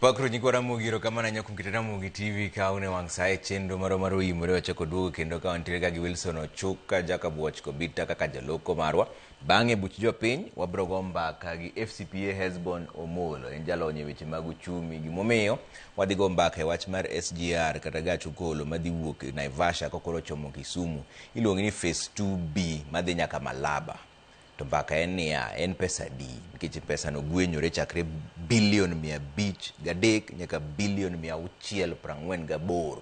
Pakru nyikwa Ramogi erokamano ahinya kuom keto Ramogi TV ka une wang' sa e chenro marwa mar Oimore wachako duogo kendo ka wantiere ka gi Wilson Ochuka Jakabuoch Kobita kaka jaloko marwa. Bang'e buch jopiny wabiro go mbaka gi FCPA Hesbon Omolo en jalony e weche mag uchumi gimomiyo wadhi go mbaka e wach mar SGR kata gach okolo madhi wuok Naivasha kokoro chomo Kisumu iluonge ni phase 2B madhi nyaka Malaba. To mbaka en niya, en pesa adi? Nikech pesano gwenyore chakre bilion 503 nyaka bilion 648.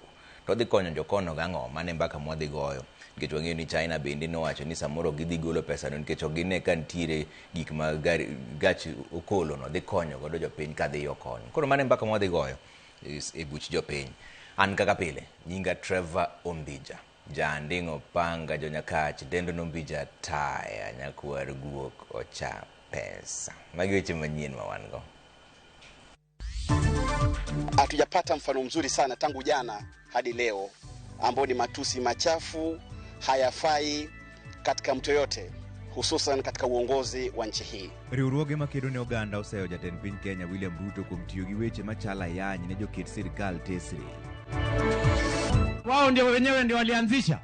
To odhi konyo jokono gang'o? Mano e mbaka mwadhi goyo. Nikech wang'eyo ni China bende nowacho ni samoro gidhi golo pesano nikech ok gine ka nitiere gik ma gach okolo no dhi konyo godo jopiny kadhi yo kono. Koro mano e mbaka mwadhi goyo e buch jopiny. An kaka pile, nyinga Trevor Ombija. Janding'o panga jonyakach dendo nombija taya nyakwar guok ocha pesa. Magi weche manyien ma wan go. Hatujapata mfano mzuri sana tangu jana hadi leo ambao ni matusi machafu, hayafai katika mtu yoyote, hususan katika uongozi wa nchi hii. Riwruoge makedo ne oganda oseyo jatend piny Kenya William Ruto kuom tiyo gi weche machalo ayany ne joket sirikal tesre. Wao ndio wenyewe ndio walianzisha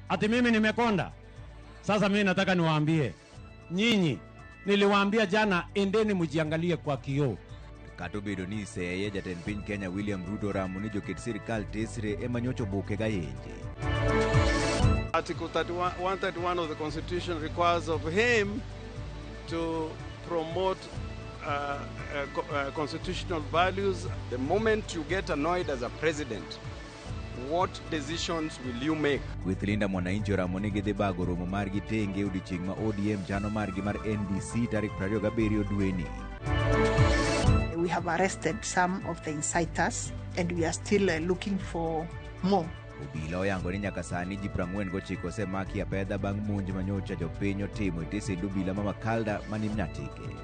ati mimi nimekonda. Sasa mimi nataka niwaambie nyinyi, niliwaambia jana, endeni mjiangalie kwa kioo. Kata obedo ni iseye jatend piny Kenya William Ruto ramo ni joket sirikal tesre ema nyocha obuke gayenje. Article 131 of the Constitution requires of him to promote constitutional values. The moment you get annoyed as a president, what decisions will you make? Kweth Linda Mwananchi oramo ni gidhi bago romo margi tenge odiochieng' ma ODM chano margi mar NDC tarik 27 dweni. We have arrested some of the inciters and we are still looking for more. Obila oyango ni nyaka sani ji 49 osemaki apedha bang' monj manyocha jopiny otimo e tesend obila ma Makalda mani Nyatike.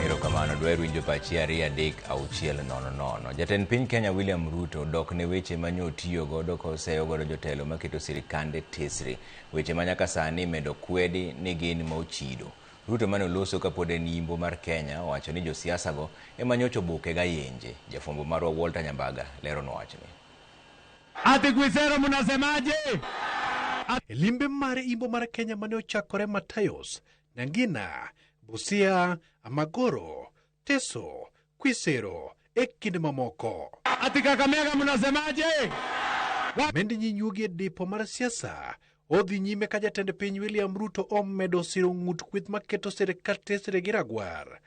Erokamano, dwaher winjo pachi 2 3 6 0 0. Jatend piny Kenya William Ruto dok ne weche ma nyotiyo godo koseyo godo jotelo maketo sirikande tesre. Weche ma nyaka sani imedo kwedi ni gin ma ochido. Ruto mane oloso kapod en yimbo mar Kenya owacho ni josiasa go ema nyocha obuke gayenje. Jafwambo marwa Walter Nyambaga leronwa wachni. Ati Kwisero mnasemaje? E limbe mare imbo mar Kenya mane ochakore Matayos, Nangina, Busia, Amagoro, Teso, Kwisero e kind mamoko. Ati Kakamega mnasemaje? Mend nyinyuogi e dipo mar siasa odhi nyime ka jatend piny William Ruto omedo siro ng'ut kweth maketo sirikal tesre gi ragwar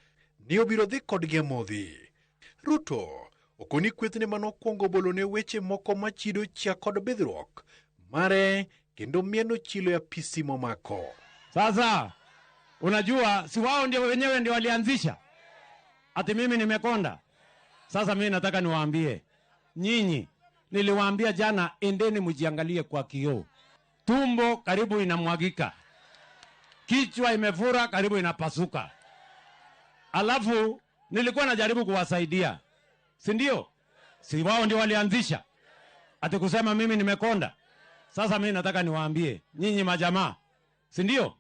ni obiro dhi kodgi e modhi. Ruto okoni kwethne manokwongo bolone weche moko machido chia kod bidhruok mare kendo mieno chilo ya apisi momako. Sasa unajua si wao ndio wenyewe ndio walianzisha ati mimi nimekonda. Sasa mimi nataka niwaambie nyinyi, niliwaambia jana, endeni mjiangalie kwa kioo. Tumbo karibu inamwagika, kichwa imefura karibu inapasuka. Alafu nilikuwa najaribu kuwasaidia, si ndio? Si wao ndio walianzisha ati kusema mimi nimekonda. Sasa mimi nataka niwaambie nyinyi majamaa, si ndio?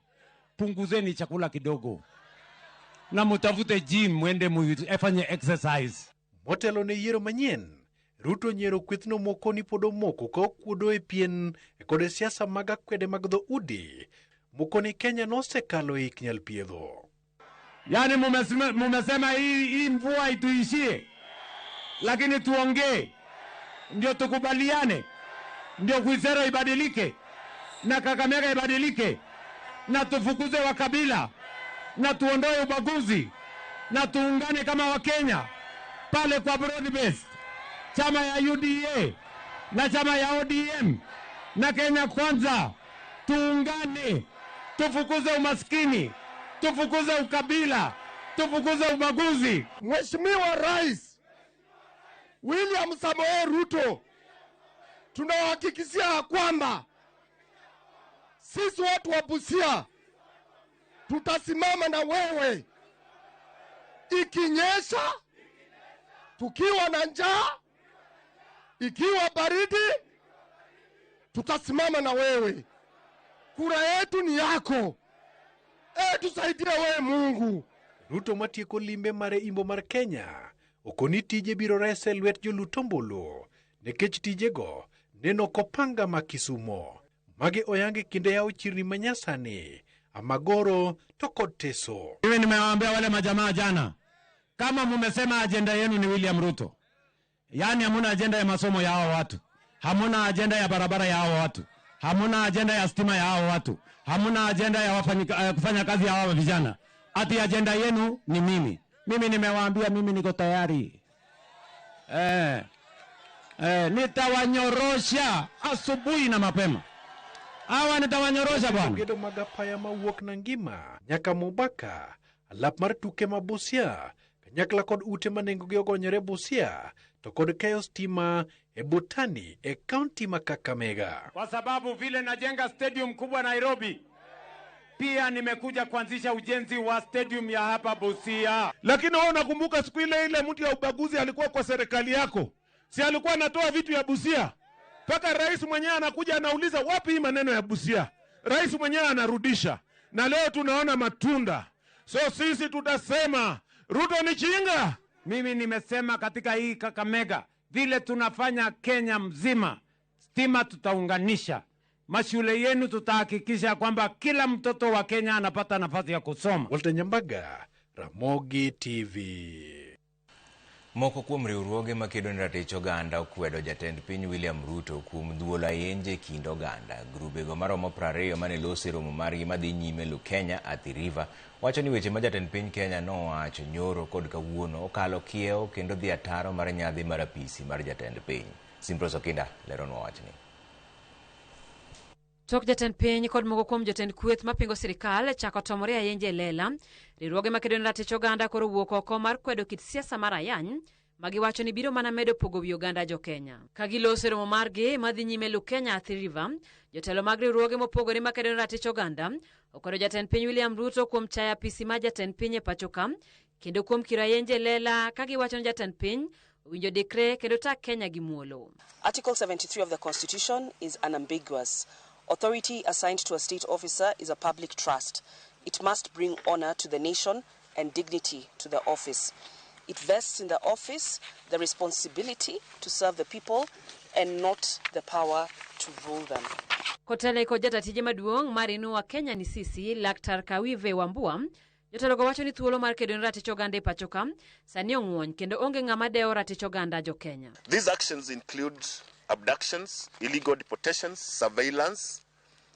Punguzeni chakula kidogo na mutafute gym mwende mufanye exercise. Motelo ne yiero manyien, Ruto nyiero kwethno moko ni pod omoko ka okuodo e pien kod siasa mag akwede mag dhoudi moko ni Kenya nosekalo e ik nyal piedho. Yani mumesema hii mvua ituishie, lakini tuongee ndio tukubaliane, ndio Kwisero ibadilike na Kakamega ibadilike, na tufukuze wakabila na tuondoe ubaguzi na tuungane kama Wakenya pale kwa broad based, chama ya UDA na chama ya ODM na Kenya Kwanza. Tuungane, tufukuze umaskini, tufukuze ukabila, tufukuze ubaguzi. Mheshimiwa Rais William Samoei Ruto, tunawahakikishia kwamba sisi watu wa Busia tutasimama na wewe. Ikinyesha, tukiwa na njaa, ikiwa baridi, tutasimama na wewe. Kura yetu ni yako. Tusaidie wewe Mungu. Ruto matieko limbe mare imbo mar Kenya okoni tije biro rese lwet jolut ombulu nikech tijego neno kopanga ma Kisumo. Magi oyangi kinde yawo chirni manyasani Amagoro to kod Teso. Mimi nimewaambia wale majamaa jana, kama mumesema ajenda yenu ni William Ruto, yaani hamuna ajenda ya masomo ya hao watu, hamuna ajenda ya barabara ya hao watu, hamuna ajenda ya stima ya hao watu, hamuna ajenda ya kufanya kazi ya hao vijana, ati ajenda yenu ni mimi. Mimi nimewaambia mimi niko tayari. Nitawanyorosha asubuhi na mapema. Hawa nitawanyorosha bwana. Gedo mag apaya mawuok Nangima nyaka Mubaka, alap mar tuke ma Busia, kanyakla kod ute ma nengogi ogonyore Busia, to kod keyo stima e Botani e kaunti ma Kakamega. Kwa sababu vile najenga stadium kubwa Nairobi, pia nimekuja kuanzisha ujenzi wa stadium ya hapa Busia. Lakini wewe unakumbuka siku ile ile mtu ya ubaguzi alikuwa kwa serikali yako, si alikuwa anatoa vitu ya Busia? Paka rais mwenyewe anakuja anauliza wapi hii maneno ya Busia? Rais mwenyewe anarudisha. Na leo tunaona matunda. So sisi tutasema Ruto ni chinga. Mimi nimesema katika hii Kakamega, vile tunafanya Kenya mzima, stima tutaunganisha. Mashule yenu tutahakikisha kwamba kila mtoto wa Kenya anapata nafasi ya kusoma. Walter Nyambaga, Ramogi TV. Moko kuom riwruoge makedo ne ratich oganda okwedo jatend piny William Ruto kuom dhuolo ayenje kind oganda. Grubego maromo 20 mane loso e romo margi madhi nyime Lukenya, Athi River, wacho ni weche ma jatend piny Kenya nowacho nyoro kod kawuono okalo kiewo kendo dhi ataro mar nyadhi mar apisi mar jatend piny. Simprose Okinda leronwa wachni. Tok jatend piny kod moko kuom jotend kweth mapingo sirikal chako tomore ayenje e lela. Riwruoge makedo ne ratich oganda koro wuok oko mar kwedo kit siasa mar ayany magiwacho ni biro mana medo pogo wi oganda jo Kenya. Ka giloso e romo margi madhi nyime Lukenya, Athi River, jotelo mag riwruoge mopogore makedo ne ratich oganda okwedo jatend piny William Ruto kuom chayo apisi mar jatend piny e pacho ka, kendo kuom kiro ayenje e lela ka giwacho ni jatend piny owinjo dikre kendo tak Kenya gi muolo. Article 73 of the Constitution is unambiguous. Authority assigned to a state officer is a public trust. It must bring honor to the nation and dignity to the office. It vests in the office the responsibility to serve the people and not the power to rule them. Kotele kod jatatije maduong' mar Inua Kenya ni Sisi, Laktar Kawive Wambua, jotelogo wacho ni thuolo mar kedo ne ratich oganda e pacho ka sani ong'wony kendo onge ng'ama dewo ratich oganda jo Kenya. These actions include abductions, illegal deportations, surveillance,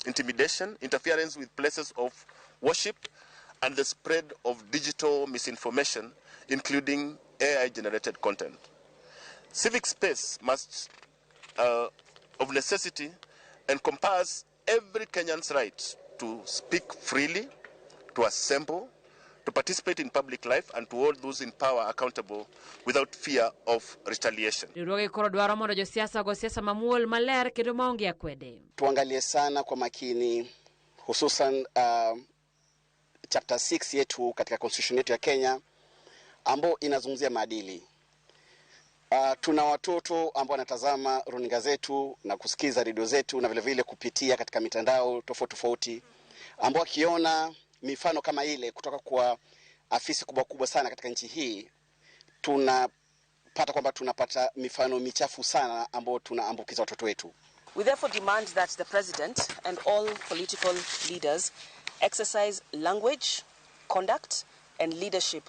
intimidation, interference with places of worship, and the spread of digital misinformation, including AI-generated content. Civic space must, of necessity, encompass every Kenyan's right to speak freely, to assemble, to participate in public life, and to hold those in power accountable without fear of retaliation. Riwruoge koro dwaro mondo josiasa ogo siasa mamuol maler kendo maonge akwede. Tuangalie sana kwa makini hususan chapter 6 yetu katika constitution yetu ya Kenya ambayo inazungumzia maadili. Tuna watoto ambao wanatazama runinga zetu na kusikiza redio zetu na vile vile kupitia katika mitandao tofauti tofauti, ambao wakiona mifano kama ile kutoka kwa afisi kubwa kubwa sana katika nchi hii, tunapata kwamba tunapata mifano michafu sana ambao tunaambukiza watoto wetu. We therefore demand that the president and all political leaders exercise language, conduct and leadership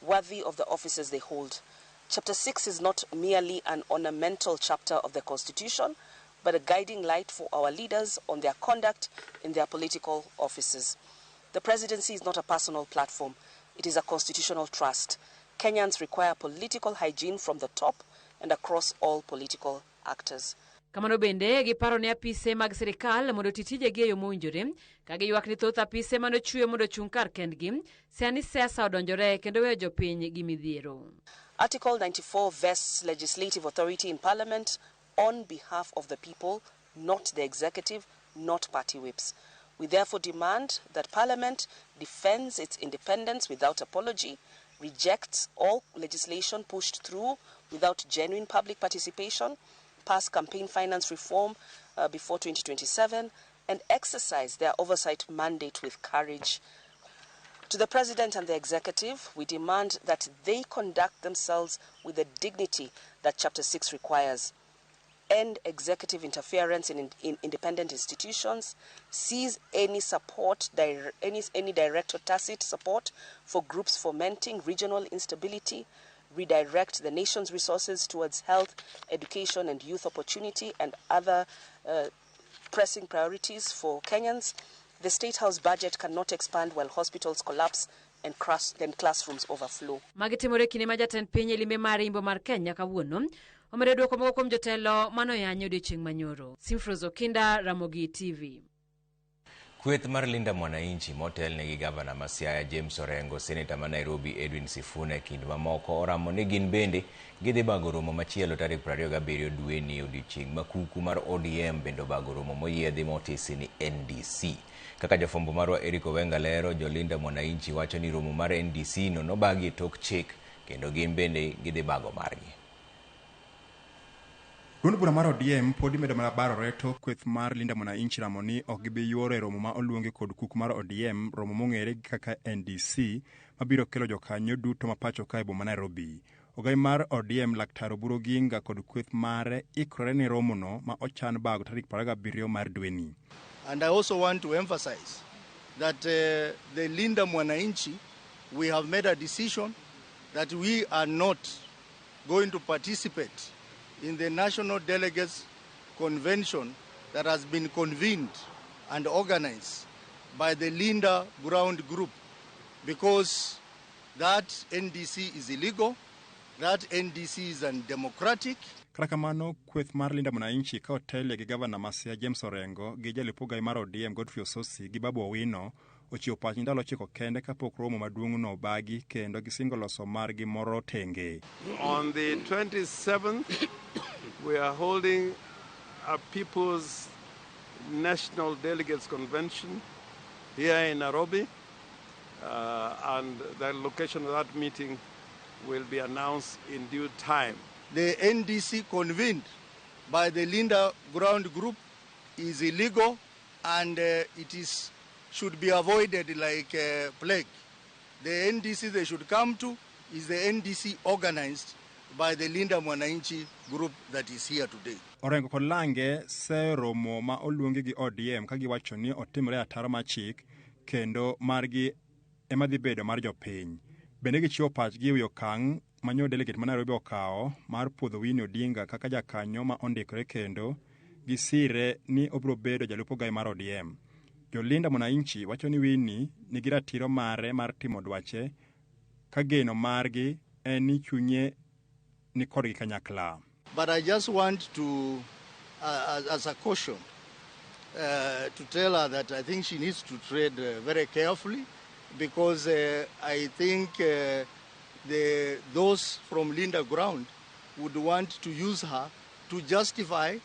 worthy of the offices they hold. Chapter 6 is not merely an ornamental chapter of the Constitution, but a guiding light for our leaders on their conduct in their political offices. The presidency is not a personal platform. It is a constitutional trust. Kenyans require political hygiene from the top and across all political actors. Kamano bende giparo ne apise mag sirikal mondo oti tijegi e yo mowinjore, ka giywak ni thoth apise manochwe mondo ochung' kar kendgi sani siasa odonjore kendo weyo jopiny gi midhiero. Article 94 vests legislative authority in Parliament on behalf of the people, not the executive, not party whips. We therefore demand that Parliament defends its independence without apology, rejects all legislation pushed through without genuine public participation, pass campaign finance reform before 2027, and exercise their oversight mandate with courage. To the President and the Executive, we demand that they conduct themselves with the dignity that Chapter 6 requires. End executive interference in independent institutions, cease any support, any direct or tacit support for groups fomenting regional instability, redirect the nation's resources towards health, education and youth opportunity and other pressing priorities for Kenyans. The State House budget cannot expand while hospitals collapse and classrooms overflow. Magi timore kinde ma jatend piny e limbe mar Imbo mar Kenya kawuono omedo duoko moko kuom jotelo manoyanyo odiochieng' manyoro. Simfros Okinda, Ramogi TV. Kweth mar Linda Mwananchi motelne gi gavana ma Siaya James Orengo, seneta ma Nairobi Edwin Sifuna e kind mamoko oramo ni gin bende gidhi bago romo machielo tarik 27 dweni odiochieng' ma kuku mar ODM bende obago romo moyiedhi motisi ni NDC. Kaka jafwambo marwa Eric Owenga lero, jo Linda Mwananchi wacho ni romo mar NDC no nobagi e tok chik kendo gin bende gidhi bago margi. Duond bura mar ODM pod medo mana barore tok kweth mar Linda Mwananchi ramo ni ok gibi yuoro e romo ma oluongi kod kuku mar ODM, romo mong'ere kaka NDC, mabiro kelo jokanyo duto ma pacho ka e boma Nairobi. Ogai mar ODM Laktar Oburu Oginga kod kweth mare ikore ne romono ma ochan bago tarik 27 mar dweni. And I also want to emphasize that the Linda Mwananchi, we have made a decision that we are not going to participate in the National Delegates Convention that has been convened and organized by the Linda Ground Group, because that NDC is illegal, that NDC is undemocratic. Kata kamano, kweth mar Linda Mwananchi ka otelie gi gavana ma Siaya James Orengo gi jalup ogai mar ODM Godfrey Osotsi gi Babu Owino ochiwo pach ndalo 9 kende kapok romo maduong'no obagi kendo gisingo loso margi moro tenge. On the 27th, we are holding a People's National Delegates Convention here in Nairobi, and the location of that meeting will be announced in due time. The NDC convened by the Linda Ground Group is illegal and it is should be avoided like a plague. The NDC they should come to is the NDC organized by the Linda Mwananchi group that is here today. Orengo kod Lange seyo romo ma oluongi gi ODM ka giwacho ni otimore ataro mar chik kendo margi ema dhi bedo mar jopiny. Bende gichiwo pachgi ewi okang' manyo delegate ma Nairobi okawo mar puodho Winnie Odinga kaka jakanyo ma ondikore kendo gisire ni obiro bedo jalup ogai mar ODM. Jo-Linda Mwananchi wacho ni Winnie nigi ratiro mare mar timo dwache ka geno margi en ni chunye ni kodgi kanyakla. But I just want to, as a caution, to tell her that I think she needs to tread very carefully, because I think those from Linda Ground would want to use her to justify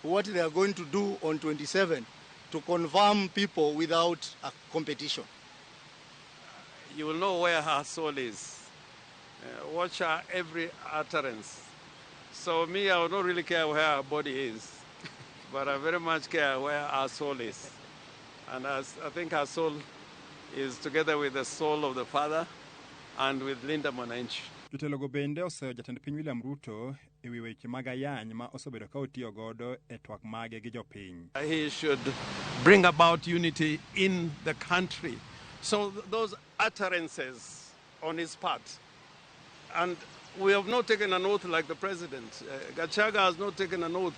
what they are going to do on 27, to confirm people without a competition. You will know where her soul is. Watch her every utterance. So me, I would not really care where her body is, but I very much care where her soul is. And as I think her soul is together with the soul of the Father and with Linda Mwananchi. Jotelogo bende oseyo jatend piny William Ruto ewi weche mag ayany ma osebedo ka otiyo godo e twak mage gi jopiny. He should bring about unity in the country. So those utterances on his part, and we have not taken an oath like the president. Gachagua has not taken an oath,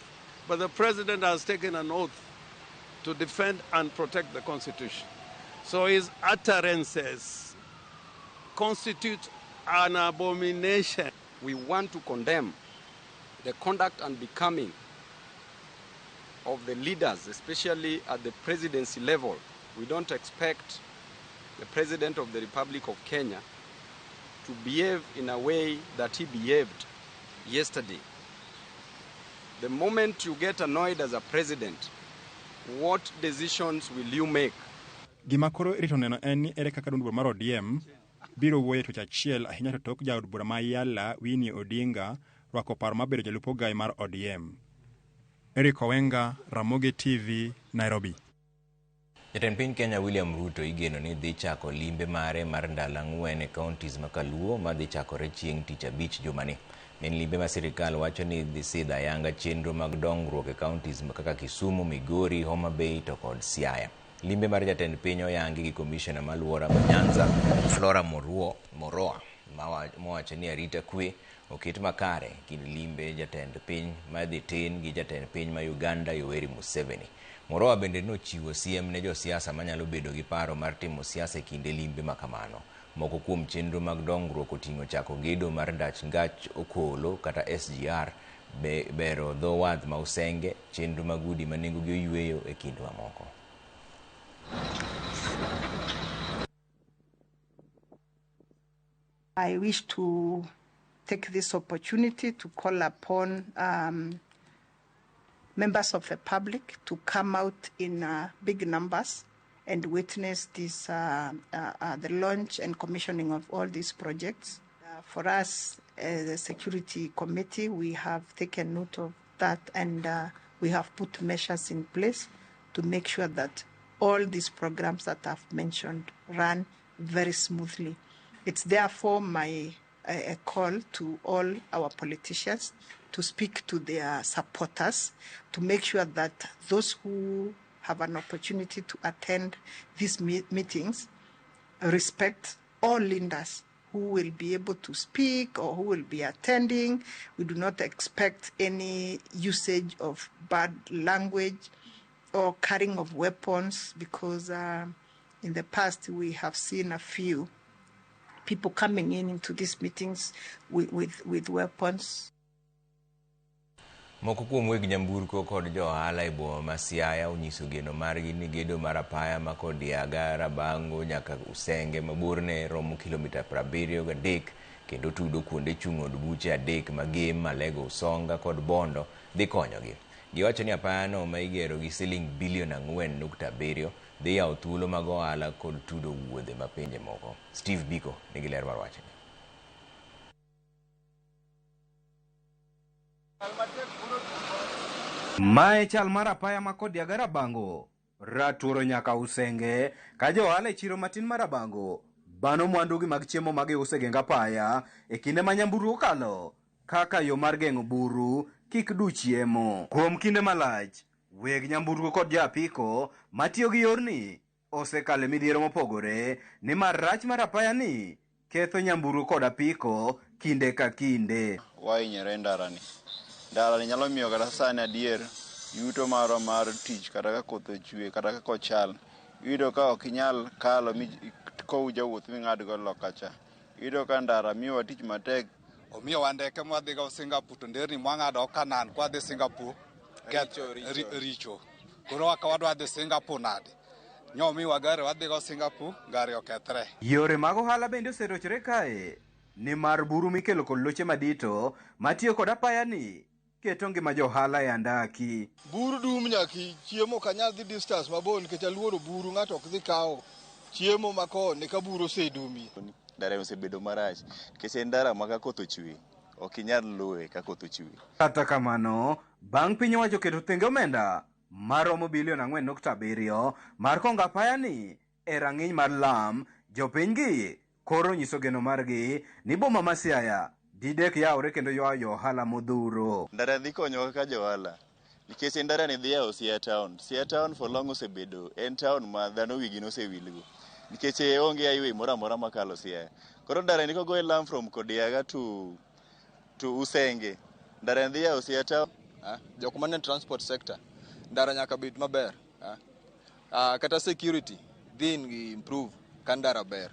but the president has taken an oath to defend and protect the Constitution. So his utterances constitute an abomination. We want to condemn the conduct and becoming of the leaders, especially at the presidency level. We don't expect the President of the Republic of Kenya to behave in a way that he behaved yesterday. The moment you get annoyed as a president, what decisions will you make? Gima koro irito neno en ni ere kaka duond bura mar ODM biro wuoyo e tuech achiel ahinya to tok jaod bura ma Yala Winnie Odinga rwako paro mar bedo jalup ogai mar ODM. Eric Owenga, Ramogi TV, Nairobi. Jatend piny Kenya William Ruto igeno ni dhi chako limbe mare mar ndalo 4 e counties ma Kaluo ma dhi chakore chieng' tich abich jumani. En limbe ma sirikal wacho ni dhi sidho ayanga chenro mag dongruok e counties kaka Kisumu, Migori, Homa Bay to kod Siaya. Limbe mar jatend piny oyangi gi komishona ma alwora ma Nyanza Flora Moroa mowacho ni arita kwe oket makare kind limbe jatend piny madhi tin gi jatend piny ma Uganda Yoweri Museveni. Moroa bende nochiwo siem ne josiasa manyalo bedo gi paro mar timo siasa e kinde limbe makamano. Moko kuom chenro mag dongruok oting'o chako gedo mar ndach gach okolo kata SGR, bero dho wath ma Usenge, chenro mag udi ma nengogi oyueyo e kind mamoko. I wish to take this opportunity to call upon members of the public to come out in big numbers and witness this, the launch and commissioning of all these projects. For us, as the Security Committee, we have taken note of that, and we have put measures in place to make sure that all these programs that I've mentioned run very smoothly. It's therefore my a call to all our politicians to speak to their supporters, to make sure that those who have an opportunity to attend these meetings respect all leaders who will be able to speak or who will be attending. We do not expect any usage of bad language or carrying of weapons, because in the past we have seen a few people coming in into these meetings with weapons. Moko kuom weg nyamburko kod jo ohala e boma ma Siaya onyiso geno margi ni gedo mar apaya ma Kodiaga Rabango nyaka Usenge ma borne romo kilomita 73 kendo tudo kuonde chung' od buche 3 ma Gem, Alego, Usonga kod Bondo dhi konyogi. Giwacho ni apayano ma igero gi siling bilion 4.7 dhi yawo thuolo mag ohala kod tudo wuodhe ma pinje moko. Steve Biko nigi ler mar wachni. Mae chal mar apaya ma Kodiaga Rabango Ratuoro nyaka Usenge ka jo ohala e chiro matin mar Rabango bano mwandugi mag chiemo ma giuso e geng apaya e kinde ma nyamburko okalo kaka yo mar geng'o buru kik du chiemo. Kuom kinde malach, weg nyamburko kod jo apiko matiyo gi yorni osekalo e midhiero mopogore nimar rach mar apaya ni ketho nyamburko kod apiko kinde ka kinde. Wahinyore e ndarani. Ndarani nyalo miyo kata sani adier yuto marwa mar tich kata ka koth ochwe kata kaka ochal, iyudo ka ok inyal kalo kow jawuoth ming'ad go loka cha. Iyudo ka ndara miyowa tich matek. Omiyowa ndeke mwadhigo Singapore to nderni mwang'ado Kanan kwadhi Singapore richo. Koro ka wadwa dhi Singapore nade? Nyomiwa gari wadhigo Singapore, gari okethre. Yore mag ohala bende oserochore kae nimar buru mikelo kod loche madito matiyo kod apaya ni keto ngima jo ohala e andaki. Buru dum nyaka chiemo ok anyal dhi distance mabor nikech aluoro buru, ng'ato ok dhi kawo chiemo makoni ka buru osedumi. Ndara osebedo marach nikech en ndara ma ka koth ochwe ok inyal luwe ka koth ochwe. Kata kamano, bang' piny owacho keto thenge omenda maromo bilion 4.7 mar kongo apaya ni e rang'iny mar lam, jopinygi koro nyiso geno margi ni boma ma Siaya didek yawre kendo ywayo jo ohala modhuro. Ndara dhi konyowa kaka jo ohala nikech en ndara ni dhi yawo Siaya town. Siaya town for long osebedo en town ma dhano wigi nosewilgo nikech onge highway moro amora makalo Siaya. Koro ndara ni kogoye lam from Kodiaga to Usenge, ndara ni dhi yawo Siaya town. Jok mane transport sector, ndara nyaka bed maber. Kata security dhi improve ka ndara ber.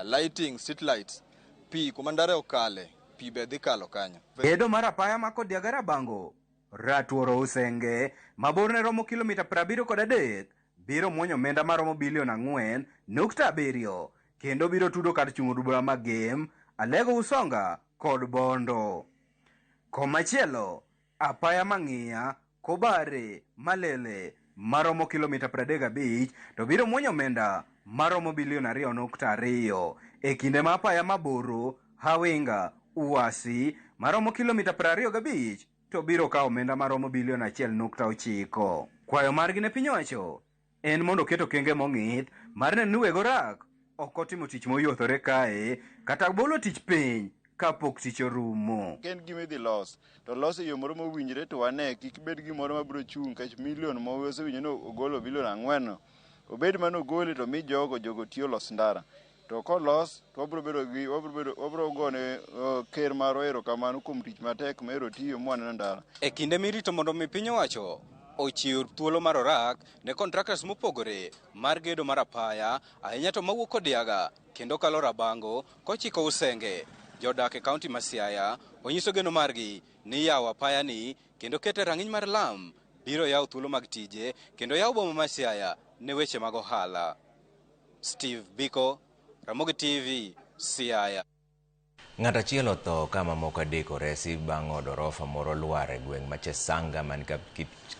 Lighting, street lights, pi kuma ndara okale, pi be dhi kalo kanyo. Gedo mar apaya ma Kodiaga Rabango Ratuoro Usenge ma borne romo kilomita 73 biro muonyo omenda maromo bilion 4.7 kendo biro tudo kar chung' od bura ma Gem, Alego Usonga kod Bondo. Komachielo, apaya mang'iya Kobare Malele maromo kilomita 35 to biro muonyo omenda maromo bilion 2.2 e kinde ma apaya maboro Hawinga Uwasi maromo kilomita 25 to biro kawo omenda maromo bilion 1.9. Kwayo margi ne piny owacho en mondo oket okenge mong'ith mar neno ni weg orak ok otimo tich moyuothore kae kata bolo tich piny kapok tich orumo. Ka en gima idhi los, to los e yo moro mowinjre to wane kik bed gimoro mabiro chung' nikech milion ma wasewinjo ni ogolo bilion ang'wen no, obed mana ogole to mi jogo, jogo ti olos ndara. To kolos to wabiro bedo gi wabiro bedo wabiro gone ker marwa erokamano kuom tich matek ma ero otiyo mwaneno ndara. E kinde mirito mondo mi piny owacho ochiw thuolo mar orak ne contractors mopogore mar gedo mar apaya ahinya to mawuok Kodiaga kendo kalo Rabango kochiko Usenge. Jodak e kaunti ma Siaya onyiso geno margi ni yawo apaya ni kendo kete rang'iny mar lam biro yawo thuolo mag tije kendo yawo boma ma Siaya ne weche mag ohala. Steve Biko, Ramogi TV, Siaya. Ng'at achiel otho ka mamoko adek oresi bang' od orofa moro lwar e gweng' ma Chesanga man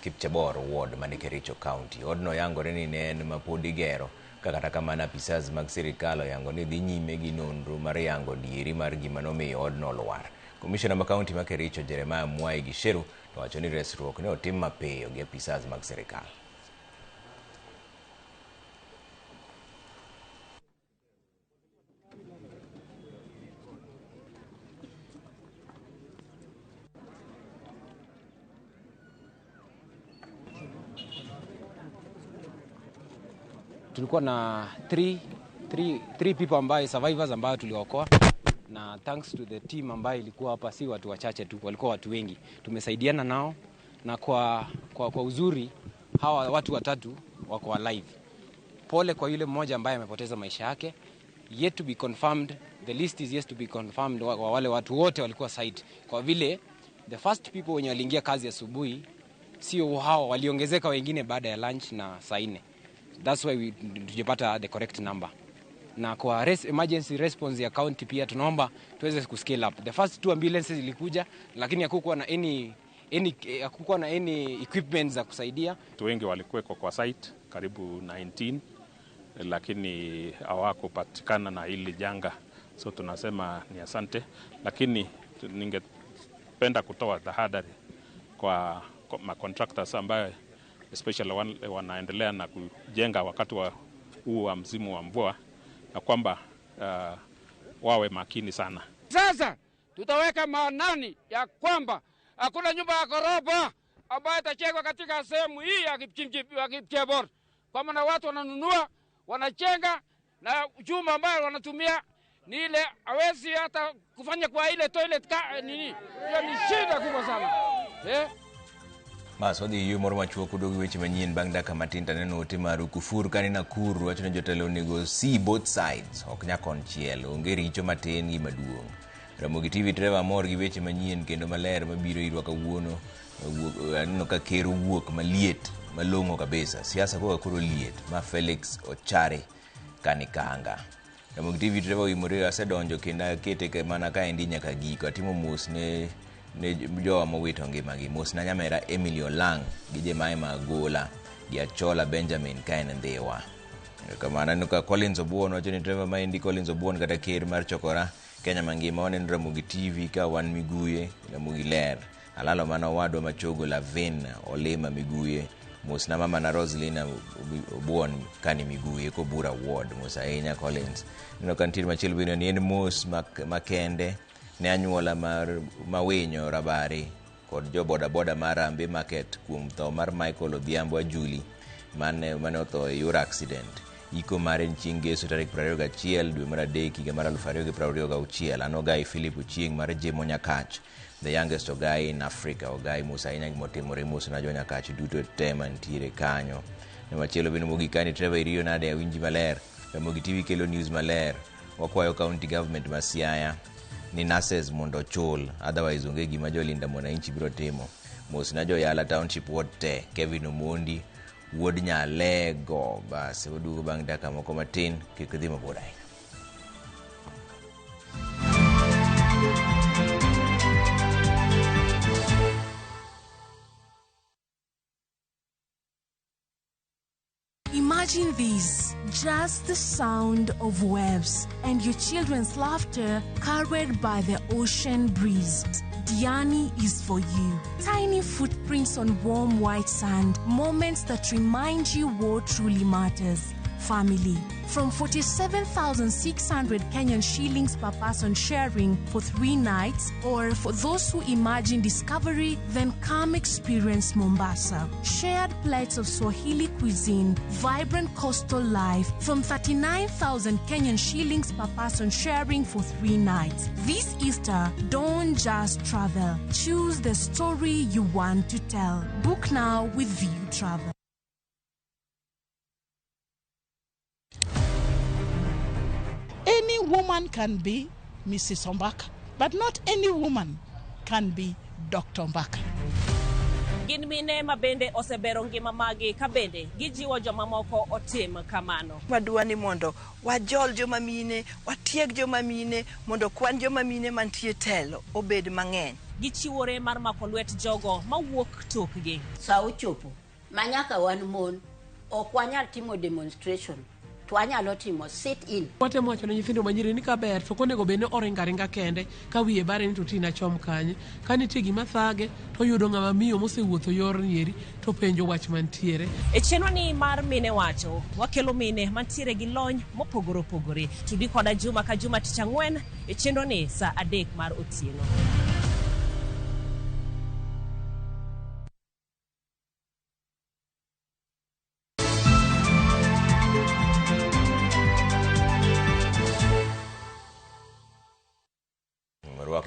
Kipchebor ward man Kericho County. Odno yangore ni ne en ma pod igero ka kata kamano apisas mag sirikal oyango ni dhi nyime gi nonro mar yango dieri mar gima nomiyo odno lwar. Komishona ma kaunti ma Kericho Jeremiah Mwai Gisheru to wacho ni resruok ne otim mapiyo gi apisas mag sirikal. Tulikuwa na three people ambaye survivors ambayo tuliokoa, na thanks to the team ambayo ilikuwa hapa, si watu wachache tu, walikuwa watu wengi. Tumesaidiana nao na kwa uzuri hawa watu watatu wako alive. Pole kwa yule mmoja ambaye amepoteza maisha yake. Yet to be confirmed, the list is yet to be confirmed wa wale watu wote walikuwa site. Kwa vile the first people wenye waliingia kazi asubuhi sio hao, waliongezeka wengine baada ya lunch na saa 4. That's why we tujapata the correct number. Na kwa emergency response ya county pia tunaomba tuweze ku scale up. The first 2 ambulances zilikuja lakini hakukuwa na any equipment za kusaidia. Watu wengi walikuwa kwa site karibu 19 lakini hawakupatikana na hili janga. So tunasema ni asante, lakini ningependa kutoa tahadhari kwa ma contractors ambaye especially wanaendelea na kujenga wakati wa huu wa msimu wa mvua, na kwamba wawe makini sana. Sasa tutaweka maanani ya kwamba hakuna nyumba ya ghorofa ambayo itachengwa katika sehemu hii ya Kipchebor. Kwa maana watu wananunua, wanachenga na chuma ambayo wanatumia ni ile hawezi hata kufanya kwa ile toilet nini. Hiyo ni shida kubwa sana. Bas wadhi yo moro machuok udogi weche manyien bang' dakika matin to aneno ote maru Kufur kani Nakuru wacho ni jotelo onego see both sides ok nyakonchiel onge richo matin gi maduong'. Ramogi TV Trevor amor gi weche manyien kendo maler mabiro irwa kawuono. Aneno ka ker owuok maliet malong'o kabisa. Siasa koka koro liet ma Felix Ochare Kanikanga. Ramogi TV Trevor oimore asedonjo kendo akete mana kaendi nyaka giko. Atimo mos ne jowa mowito ngimagi. Mos na nyamera Emily Olang gi Jemaima Agola gi Achola Benjamin ka en Ndhiwa. Kamano aneno ka Collins Obuon wacho ni Trevor maendi Collins Obuon kata ker mar Chokora Kenya mangima waneno Ramogi TV ka wan Miguye Ramogi ler. Alalo mana owadwa machogo Lavin Olima Miguye. Mos na mama na Roslina Obuon kani Miguye Kobura Ward. Mos ahinya Collins. Aneno ka nitie machielo bende ni en mos makende ne anyuola mar Mawinyo Rabari kod jo boda boda mar Rambe Market kuom tho mar Michael Odhiambo Ajuli mane otho e yor accident. Iko mare en chieng' Ngeso tarik 21 dwe mar 3 higa mar 2026. An Ogai Philip Ochieng' mar Jemo Nyakach, the youngest Ogai in Africa. Ogai mos ahinya gimotimore, mos na jo Nyakach duto te mantiere kanyo. Ne machielo bende mogik kani Trevor iriyo nade awinji maler. Ramogi TV kelo news maler. Wakwayo county government ma Siaya ni nurses mondo ochul, otherwise onge gima jolinda mwananchi biro timo. Mos na joyala township ward te, Kevin Omondi wuod Nyalego. Bas waduogo bang' dakika moko matin, kik idhi mabor ahinya. Imagine this, just the sound of waves and your children's laughter carried by the ocean breeze. Diani is for you. Tiny footprints on warm white sand, moments that remind you what truly matters. Family. From 47,600 Kenyan shillings per person sharing for 3 nights, or for those who imagine discovery, then come experience Mombasa. Shared plates of Swahili cuisine, vibrant coastal life, from 39,000 Kenyan shillings per person sharing for 3 nights. This Easter, don't just travel. Choose the story you want to tell. Book now with View Travel. Any woman can be Mrs. Ombaka, but not any woman can be Dr. Ombaka. Gin mine ma bende osebero ngima magi ka bende gijiwo jomamoko otim kamano. Wadwa ni mondo wajol joma mine, watieg joma mine, mondo kwan joma mine mantie telo obed mang'eny. Gichiwore mar mako lwet jogo mawuok tokgi. Sa ochopo ma nyaka wan mon ok wanyal timo demonstration, to wanyalo timo sit in. Watemo wacho ne nyithindo manyiri ni kaber to ok onego bed ni oringo aringa kende ka wiye bare ni to tina chom kanye. Ka nitie gima thage to oyudo ng'ama miyo mosewuotho yorni eri to penjo wach mantiere. E chenro ni mar Mine Wacho, wakelo mine mantiere gi lony mopogore opogore. Tudi koda juma ka juma tich ang'wen e chenro ni saa 3 mar otieno.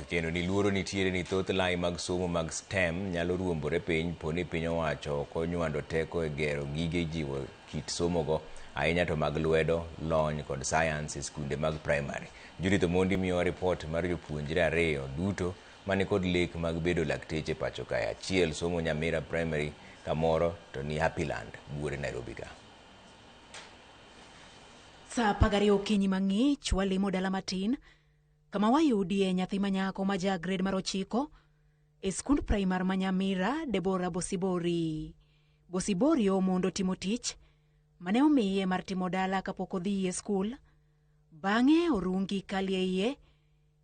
Kendo ni luoro nitiere ni thoth lai mag somo mag STEM nyalo ruombore piny poni piny owacho ok onywando teko e gero gige jiwo kit somogo ahinya to mag lwedo, lony kod science e skunde mag primary. Judith Omondi miyowa ripot mar jopuonjre 2 duto mani kod lek mag bedo lakteche pacho kae. Achiel somo Nyamira Primary kamoro to ni Happyland buore Nairobi ka. Saa 12 okinyi mang'ich walimo dala matin kama wayudie nyathi manyako ma ja grade mar 9 e skund primar ma Nyamira, Deborah Bosibori. Bosibori omondo timo tich mane omiye mar timo dala kapok odhi e skul. Bang'e orungi kalie iye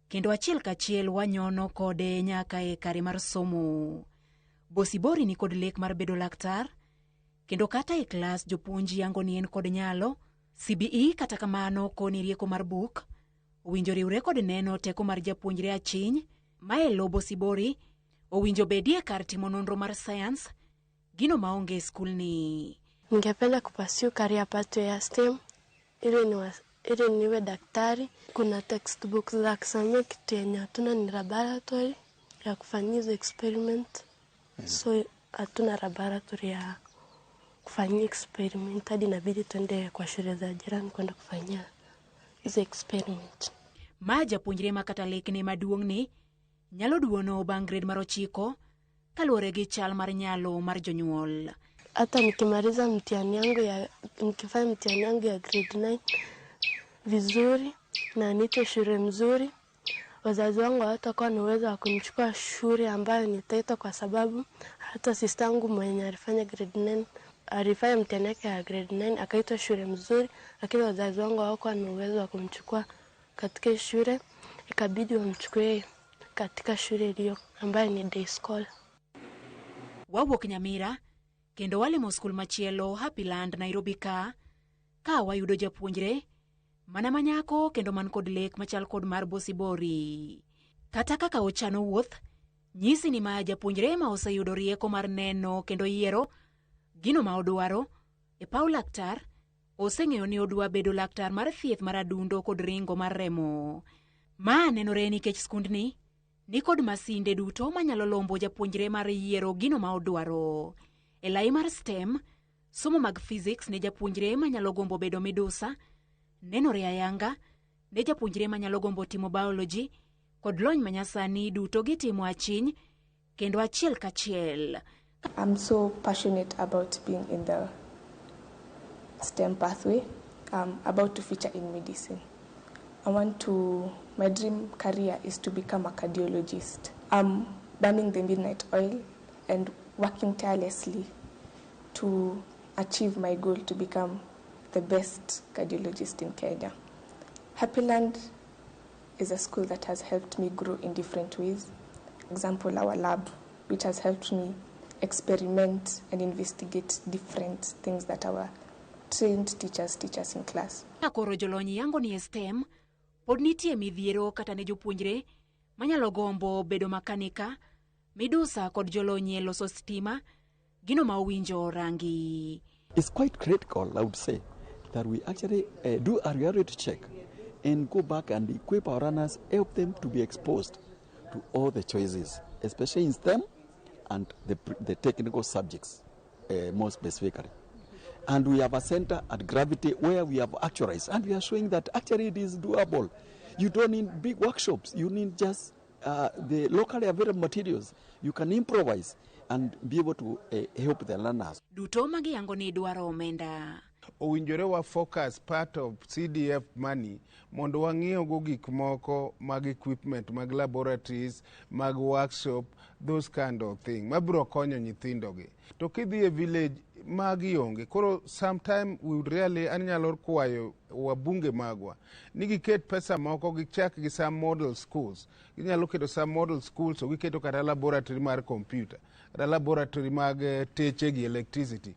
kendo achiel kachiel wanyono kode nyaka e kare mar somo. Bosibori ni kod lek mar bedo laktar kendo kata e klas jopuonj yango ni en kod nyalo. CBE kata kamano koni rieko mar buk owinjo riwre kod neno teko mar japuonjre achiny ma e lo Bosibori owinjo bedie kar timo nonro mar science gino maonge skulni. Ningependa kupursue career pathway ya STEM ili niwe daktari. Kuna textbooks za kusomea, kitu yenye hatuna ni laboratory ya kufanyia hizo experiment. So hatuna laboratory ya kufanyia experiment, hadi inabidi tuende kwa shule za jirani kwenda kufanyia hizo experiment. Ma japuonjre ma kata lekne maduong' ni nyalo duono bang' grade mar 9 kaluwore gi chal mar nyalo mar jonyuol. Hata nikimaliza mtihani yangu ya nikifanya mtihani yangu ya grade 9 vizuri na niite shule mzuri, wazazi wangu hawatakuwa na uwezo wa kunichukua shule ambayo nitaitwa, kwa sababu hata sister yangu mwenye alifanya grade 9 alifanya mtihani yake ya grade 9 akaitwa shule mzuri, lakini wazazi wangu hawakuwa na uwezo wa kumchukua katika shule, ikabidi wamchukue katika shule iliyo ambayo ni day school. Wawuok Nyamira kendo walimo skul machielo Happyland Nairobi ka wayudo japuonjre mana manyako kendo man kod lek machal kod mar Bosibori. Kata kaka ochano wuoth nyisi ni ma japuonjre ma oseyudo rieko mar neno kendo yiero gino ma odwaro e paw laktar, oseng'eyo ni odwa bedo laktar mar thieth mar adundo kod ringo mar remo. Ma nenore nikech skundni ni kod masinde duto manyalo lombo japuonjre mar yiero gino ma odwaro. E lai mar STEM, somo mag physics ne japuonjre manyalo gombo bedo midusa, nenore ayanga ne japuonjre manyalo gombo timo biology kod lony manyasani duto gitimo achiny kendo achiel kachiel. I'm so passionate about being in the STEM pathway. I'm about to feature in medicine. My dream career is to become a cardiologist. I'm burning the midnight oil and working tirelessly to achieve my goal to become the best cardiologist in Kenya. Happyland is a school that has helped me grow in different ways. Example, our lab, which has helped me experiment and investigate different things that our trained teachers teach us in class. Ka koro jolony yango ni e STEM, pod nitie midhiero kata ne jopuonjre manyalo gombo bedo makanika, midusa kod jolony e loso stima, gino ma owinjo rangi. It's quite critical, I would say, that we actually do a reality check and go back and equip our learners, help them to be exposed to all the choices, especially in STEM and the technical subjects, more specifically. And we have a center at Gravity where we have actualized, and we are showing that actually it is doable. You don't need big workshops, you need just the locally available materials. You can improvise and be able to help the learners. Duto magiyango ni dwaro omenda. Owinjore wa focus part of CDF money mondo wang'iew gik moko mag equipment, mag laboratories, mag workshop, those kind of thing mabiro konyo nyithindo gi. To kidhi e village magi onge. Koro sometime we would really, anyalo kwayo wabunge magwa ni giket pesa moko gichak gi some model schools. Ginyalo keto some model schools to giketo kata laboratory mar computer, kata laboratory mag teche gi electricity,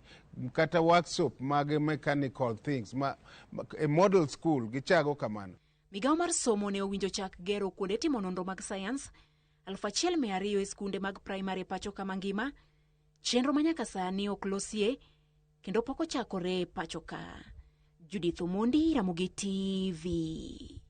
kata workshop mag mechanical things ma e model school gichago kamano. Migawo mar somo ne owinjo chak gero kuonde timo nonro mag sayans 1200 e skunde mag primary pacho ka mangima, chenro ma nyaka sani ok losie kendo pok ochakore pacho ka. Judith Omondi, Ramogi TV.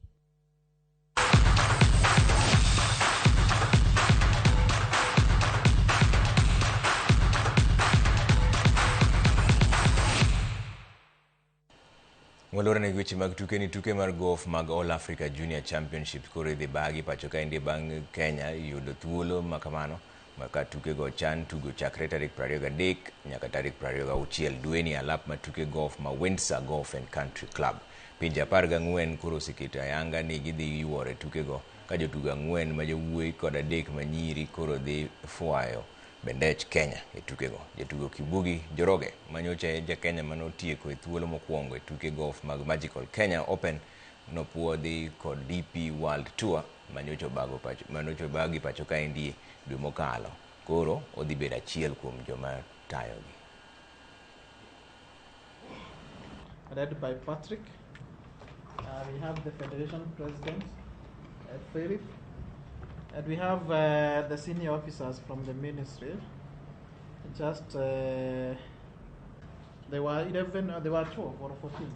Walore ne weche mag tuke ni tuke mar golf mag All Africa Junior Championship koro idhi bagi pacho kaendi bang' Kenya yudo thuolo ma kamano ma ka tukego chan tugo chakre tarik 23 nyaka tarik 26 dweni alap ma tuke golf ma Windsor Golf and Country Club. Pinje 14 koro oseketo ayanga ni gidhi yuoro e tukego ka jotugo 4 ma jowuoyi kod 3 ma nyiri koro dhi fwayo bendech Kenya e tukego. Jatugo Kibugi Njoroge manyocha e ja-Kenya manotieko e thuolo mokwongo e tuke golf mag Magical Kenya Open nopuodhi kod DP World Tour manyocha obagi pacho kaendi dwe mokalo. Koro odhi bedo achiel kuom joma tayogi. Led by Patrick. We have the Federation President, Philip, and we have the senior officers from the ministry. Just they were 11, they were 12 or 14.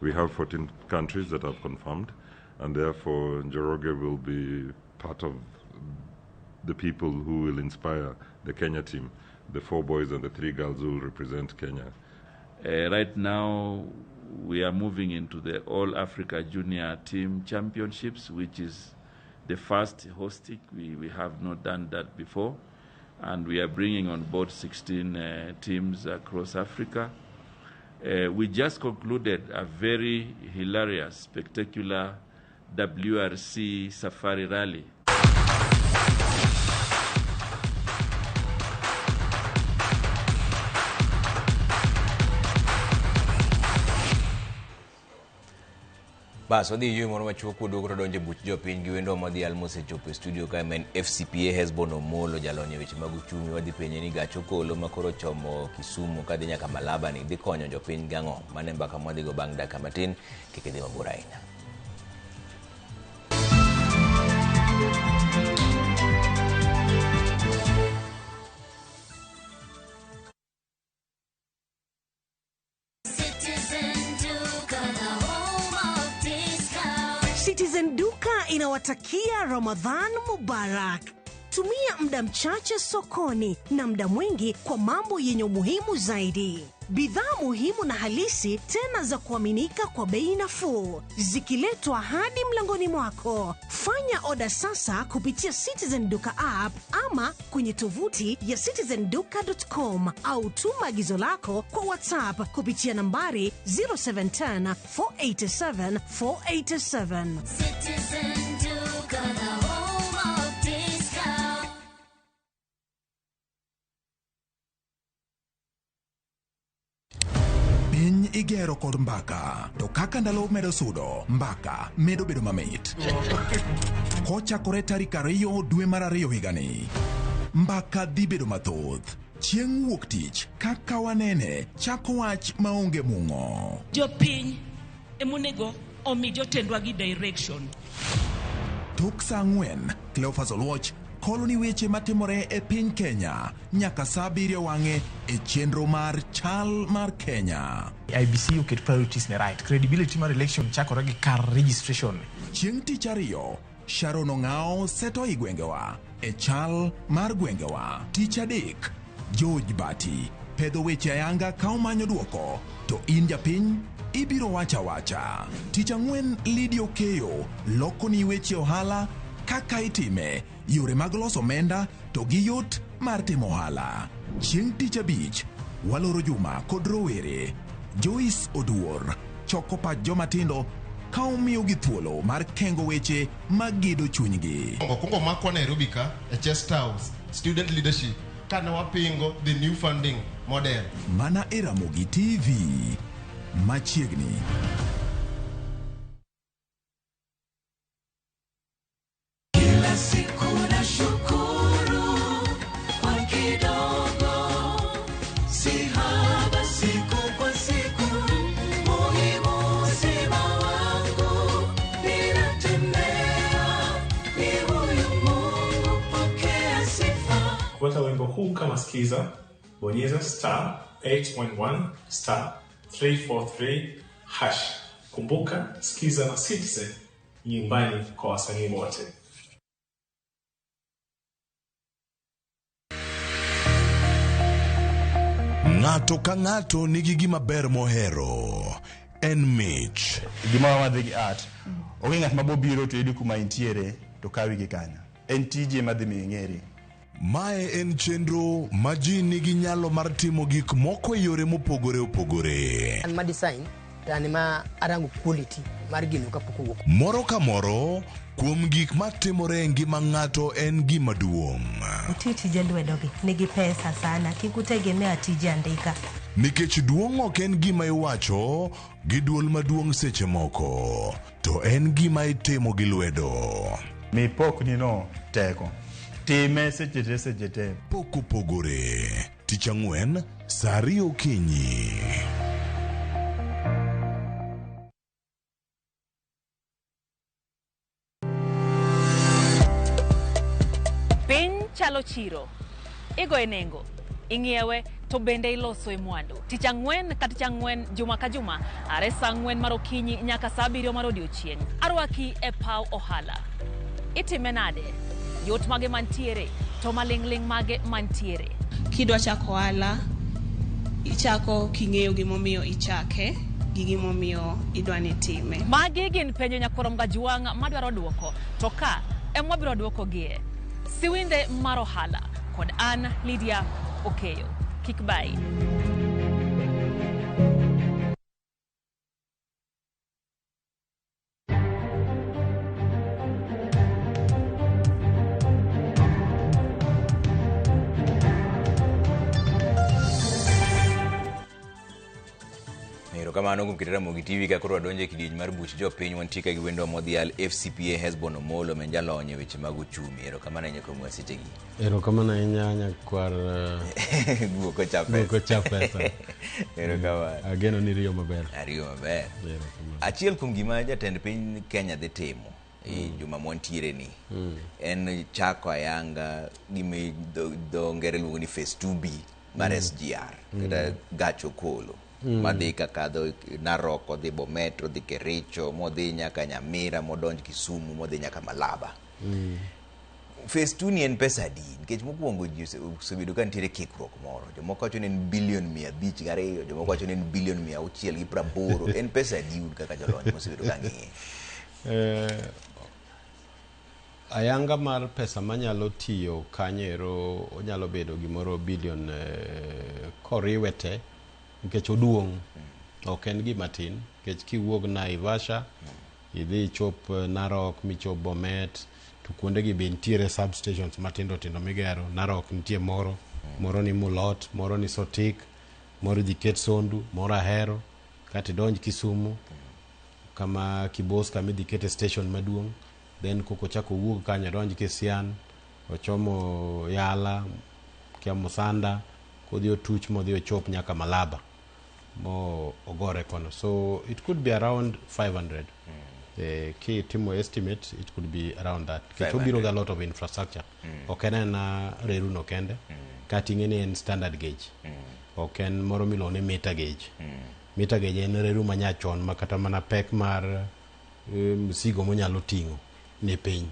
We have 14 countries that have confirmed, and therefore Njoroge will be part of the people who will inspire the Kenya team, the 4 boys and the 3 girls who will represent Kenya. Right now, we are moving into the All Africa Junior Team Championships, which is the first hosting. We have not done that before. And we are bringing on board 16 teams across Africa. We just concluded a very hilarious, spectacular WRC Safari Rally. Bas wadhi yweyo moro machuok kwaduogo to donjo e buch jopiny gi wendo madhial mosechopo e studio ka en FCPA Hesbon Omolo jalony e weche mag uchumi. Wadhi penje ni gach okolo ma koro chomo Kisumu kadhi nyaka Malaba ni dhi konyo jopiny gang'o. Mano e mbaka mwadhigo bang' dakika matin, kik idhi mabor ahinya. Citizen Duka inawatakia Ramadhan Mubarak. Tumia muda mchache sokoni na muda mwingi kwa mambo yenye umuhimu zaidi. Bidhaa muhimu na halisi tena za kuaminika kwa bei nafuu, zikiletwa hadi mlangoni mwako. Fanya oda sasa kupitia Citizen Duka app ama kwenye tovuti ya citizenduka.com au tuma agizo lako kwa WhatsApp kupitia nambari 0710 487 487. Citizen Duka, the home of discount. Piny igero kod mbaka, to kaka ndalo medo sudo, mbaka medo bedo mamit. Kochakore tarik 2 dwe mar 2 higani, mbaka dhi bedo mathoth. Chieng' wuok tich, kaka wanene, chako wach maonge mung'o. Jopiny emonego omi jotendwa gi direction. Tok saa 4, Cleophas Oluoch kolo ni weche matimore e piny Kenya nyaka saa 7 wang'e e chenro mar Chal mar Kenya. IEBC oket priorities ne right. Credibility mar election chakore gi kar registration. Chieng' tich ariyo, Sharon Ong'ao seto i gwengewa e chal mar gwengewa. Tich adek, George Bati pedho weche ayanga ka omanyo duoko, to in japiny ibiro wacha wacha. Tich ang'wen, Lydia Okeyo loko ni weche ohala kaka itime, yore mag loso omenda to gi yot mar timo ohala. Chieng' tich abich, waloro juma kod rowere. Joyce Oduor choko pach joma tindo ka omiyogi thuolo mar kengo weche magedo chunygi. Okwongo makwa Nairobi ka e Chester House student leadership kane wapingo the new funding model. Mana e Ramogi TV machiegni. Kila siku na shukuru kwa kidogo, si haba siku kwa siku, muhimu uzima wangu, ninatembea ni huyu Mungu, pokea sifa. Kupata wimbo huu kama skiza, bonyeza star 811 star 343 hash. Kumbuka, skiza na Citizen nyumbani kwa wasanii wote. Ng'ato ka ng'ato nigi gima ber mohero. En mich. Gima wadhi gi art. Onge ng'at mabobiro to yudi kuma intiere to kawi gi kanyo. En tije madhi miyo ing'eri. Mae en chenro ma ji nigi nyalo mar timo gik moko e yore mopogore opogore. An ma design to an ma arango quality mar gino kapok owuok. Moro ka moro kuom gik matimore e ngima ng'ato en gima duong'. Uti tije lwedogi nigi pesa sana, kik utegemea tije andika. Nikech duong' ok en gima iwacho gi duol maduong' seche moko, to en gima itimo gi lwedo. Mi pokni no teko. Time seche te seche te. Pok opogore. Tich ang'wen, saa 2 okinyi. Piny chalo chiro. Igoye nengo, ing'iewe to bende iloso e mwandu. Tich ang'wen ka tich ang'wen, juma ka juma, are saa 4 mar okinyi nyaka saa 7 mar odiochieng'. Arwaki e paw ohala. Itime nade? Yot mage mantiere, to maling'ling' mage mantiere. Kidwa chako ohala, ichako king'eyo gimomiyo ichake gi gimomiyo idwa ni itime. Magi gin penjo nyakwar Mgajwang' madwaro duoko, to ka ema wabiro duokogie. Siwinde mar ohala kod an Lydia Okeyo. Kik bai. Erokamano kuom keto Ramogi TV ka koro wadonjo e kidieny mar buch jopiny. Wantie ka gi wendwa modhial FCPA Hesbon Omolo ma en jalony e weche mag uchumi. Erokamano ahinya kuom sechegi. Erokamano ahinya nyakwar Guok ocha pesa. Guok ocha pesa. Erokamano. Ageno ni riyo maber. Ariyo maber. Achiel kuom gima jatend piny Kenya dhi timo e juma mwantiere ni en chako ayanga gima dho ngere luongo ni phase 2B mar SGR kata gach okolo. Madhi kakadho Narok, odhi Bomet, odhi Kericho, modhi nyaka Nyamira, modonj Kisumu, modhi nyaka Malaba. Phase 2 ni en pesa adi? Nikech mokwongo ji osebedo ka nitiere kikruok moro. Jomoko wacho ni en bilion 502, jomoko wacho ni en bilion 680. En pesa adi un kaka jolony mosebedo ka ng'iye? Ayanga mar pesa manyalo tiyo kanyero onyalo bedo gimoro bilion koriwe te, nikech oduong', ok en gima tin, nikech kiwuok Naivasha idhi ichop Narok michop Bomet, to kuondegi be nitiere substations matindo tindo migero. Narok nitie moro, moro ni Mulot, moro ni Sotik, moro idhi ket Sondu, moro Ahero. Kata idonj Kisumu kama Kibos kama idhi kete station maduong', then koko chako owuog kanyo odonj Kisian, ochomo Yala, kia Musanda, kodhi otuch modhi ochop nyaka Malaba mo ogore kono. So it could be around 500. Kitimo estimate it could be around that. Nikech obiro gi a lot of infrastructure. Ok en ena reru no kende. Kata ing'e ni en standard gauge. Ok en moro miluongo ni meter gauge. Meter gauge en reru manyachon ma kata mana pek mar msigo monyalo ting'o ni piny.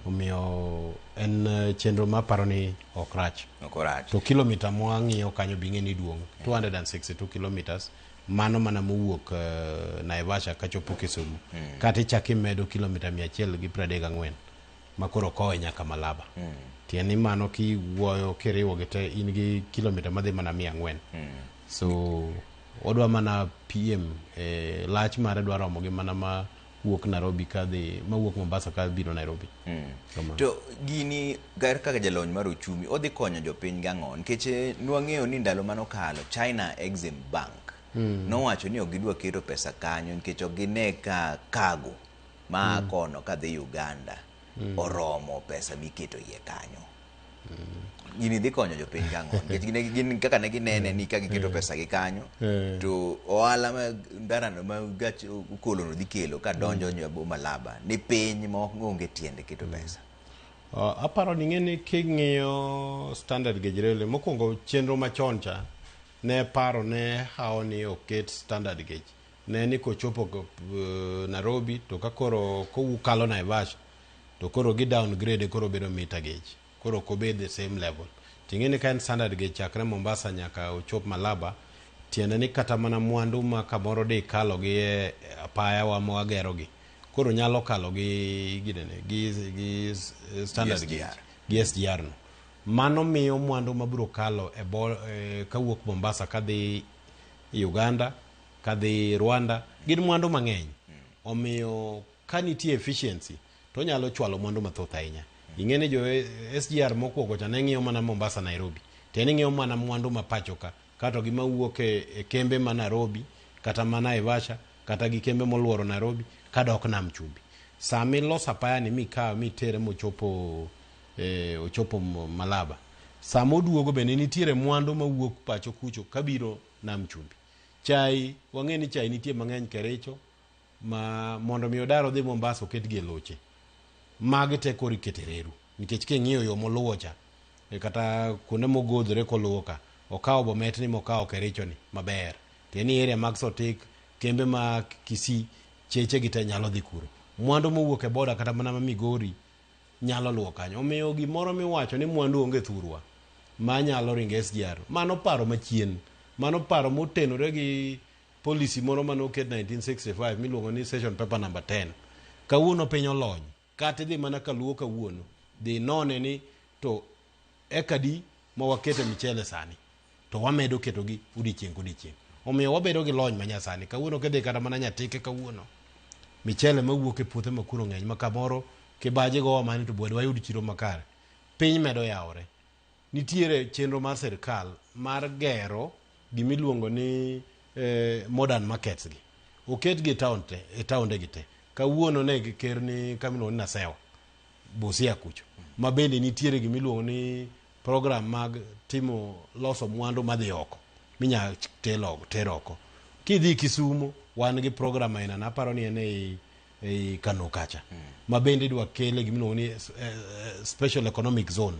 Omiyo en chenro maparo ni ok rach. Ok orach. To kilomita mwang'iyo kanyo be ing'e ni duong'. 262 kilometers mano mana mowuok Naivasha kachopo Kisumu. Kata ichak imedo kilomita 134 ma koro kowe nyaka Malaba. Tiende ni mano kiwuoyo kiriwo gi te in gi kilomita madhi mana 400. So odwa mana PM lach mare dwa romo gi mana ma wuok Nairobi kadhi mawuok Mombasa kabiro Nairobi. Kamano. To gini gar kaka jalony mar uchumi odhi konyo jopiny gang'o? Nikech nwang'eyo ni ndalo manokalo China Exim Bank nowacho ni ok gidwa keto pesa kanyo nikech ok gine ka cargo ma kono kadhi Uganda oromo pesa miketo iye kanyo. Gini dhi konyo jopiny gang'o? Nikech gin kaka ne ginene ni ka giketo pesa gi kanyo to ohala ma ndarano ma gach okolo no dhi kelo ka donjo mm. Malaba ni piny ma onge tiende keto pesa. Aparo ni ing'e ni king'iyo standard gauge railway mokwongo chenro machon cha ne paro ne hawo ni oket standard gauge ne ni kochopo Nairobi to ka koro kokalo Naivasha to koro gi downgrade koro bedo meter gauge koro ok obed the same level. Ting'e ni ka en standard gauge chakre Mombasa nyaka ochop Malaba, tiende ni kata mana mwandu ma kamoro di kalo gi e apaya wa ma wagero gi koro nyalo kalo gi ginene gi standard gauge gi SGR no. Mano miyo mwandu mabiro kalo e bo, kawuok Mombasa kadhi Uganda kadhi Rwanda gin mwandu mang'eny. Omiyo ka nitie efficiency to onyalo chwalo mwandu mathoth ahinya. Ing'e ni jo SGR mokwongo cha ne ng'iyo mana Mombasa Nairobi. Tiende ni ng'iyo mana mwandu ma pacho ka kato gi mawuok e kembe ma Nairobi kata ma Naivasha kata gi kembe moluoro Nairobi kadok Nam Chumbi. Sama iloso apaya ni mikawe mitere mochopo ochopo Malaba. Sama oduogo bende nitiere mwandu mawuok pacho kucho kabiro Nam Chumbi. Chai, wang'e ni chai nitie mang'eny Kericho ma mondo mi odar odhi Mombasa oket gi e loche. Magi te koro ikete reru nikech king'iyo yo moluwo cha kata kuonde mogodhore koluwo ka okawo Bomet ni mokawo Kericho ni maber. Tiende ni area mag Sotik, kembe ma Kisii, cheche gi te nyalo dhi kuro. Mwandu mowuok e boda kata mana ma Migori nyalo luwo kanyo. Omiyo gimoro miwacho ni mwandu onge thurwa ma nyalo ringo SGR, mano paro machien. Mano paro motenore gi policy moro mane oket 1965 miluongo ni session paper number 10. Kawuono piny olony. Kata idhi mana kaluo kawuono, dhi none ni to eka di ma wakete michele sani to wamedo ketogi odiechieng' kodiechieng'. Omiyo wabedo gi lony manyasani. Kawuono kidhi kata mana Nyatike kawuono, michele mawuok e puothe ma kuro ng'eny ma kamoro kibaji gowa mani to bwed wayud chiro makare. Piny medo yawore. Nitiere chenro mar sirkal mar gero gimiluongo ni modern markets gi. Oketgi e town te, e taonde gi te. Kawuono ne ker ni kama iluongo ni Nasewa, Busia kucho. Ma bende nitiere gimiluongo ni program mag timo loso mwandu madhi oko minya ter oko. Kidhi Kisumo, wan gi program aina na aparo ni en ei Kano kacha. Ma bende idwa kele gimiluongo ni special economic zone.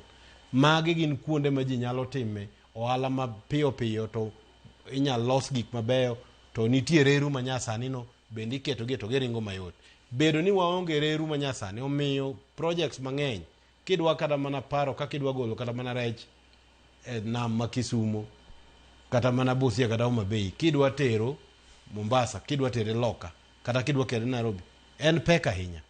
Magi gin kuonde ma ji nyalo time ohala ma piyo piyo to inyalo los gik mabeyo to nitie reru ma nyasani no bende iketogi to giringo mayot. Bedo ni waonge reru ma nyasani omiyo projects mang'eny kidwa kata mana paro kaka idwa golo kata mana rech e nam ma Kisumo kata mana Busia kata Homa Bay kidwa tero Mombasa kidwa tere loka kata kidwa kere Nairobi en pek ahinya.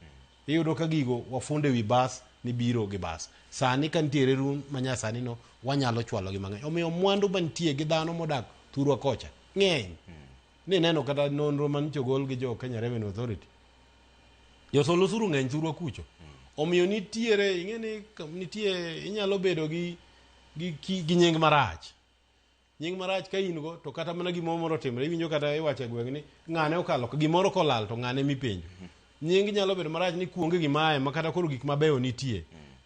Iyudo ka gigo wafundo ewi bas ni biro gi bas. Sani ka nitie reru ma nyasani no wanyalo chwalo gi mang'eny. Omiyo mwandu mantie gi dhano modak thurwa kocha ng'eny. Nineno kata nonro manyicho gol gi jo Kenya Revenue Authority. Josol osuru ng'eny thurwa kucho. Omiyo nitiere ing'e ni nitie inyalo bedo gi nying marach. Nying marach ka in go to kata mana gimoro moro otimore iwinjo kata iwacho e gweng' ni ng'ane okalo ka gimoro kolal to ng'ane mipenjo. Nying nyalo bedo marach ni kuonge gima aye ma kata koro gik mabeyo nitie.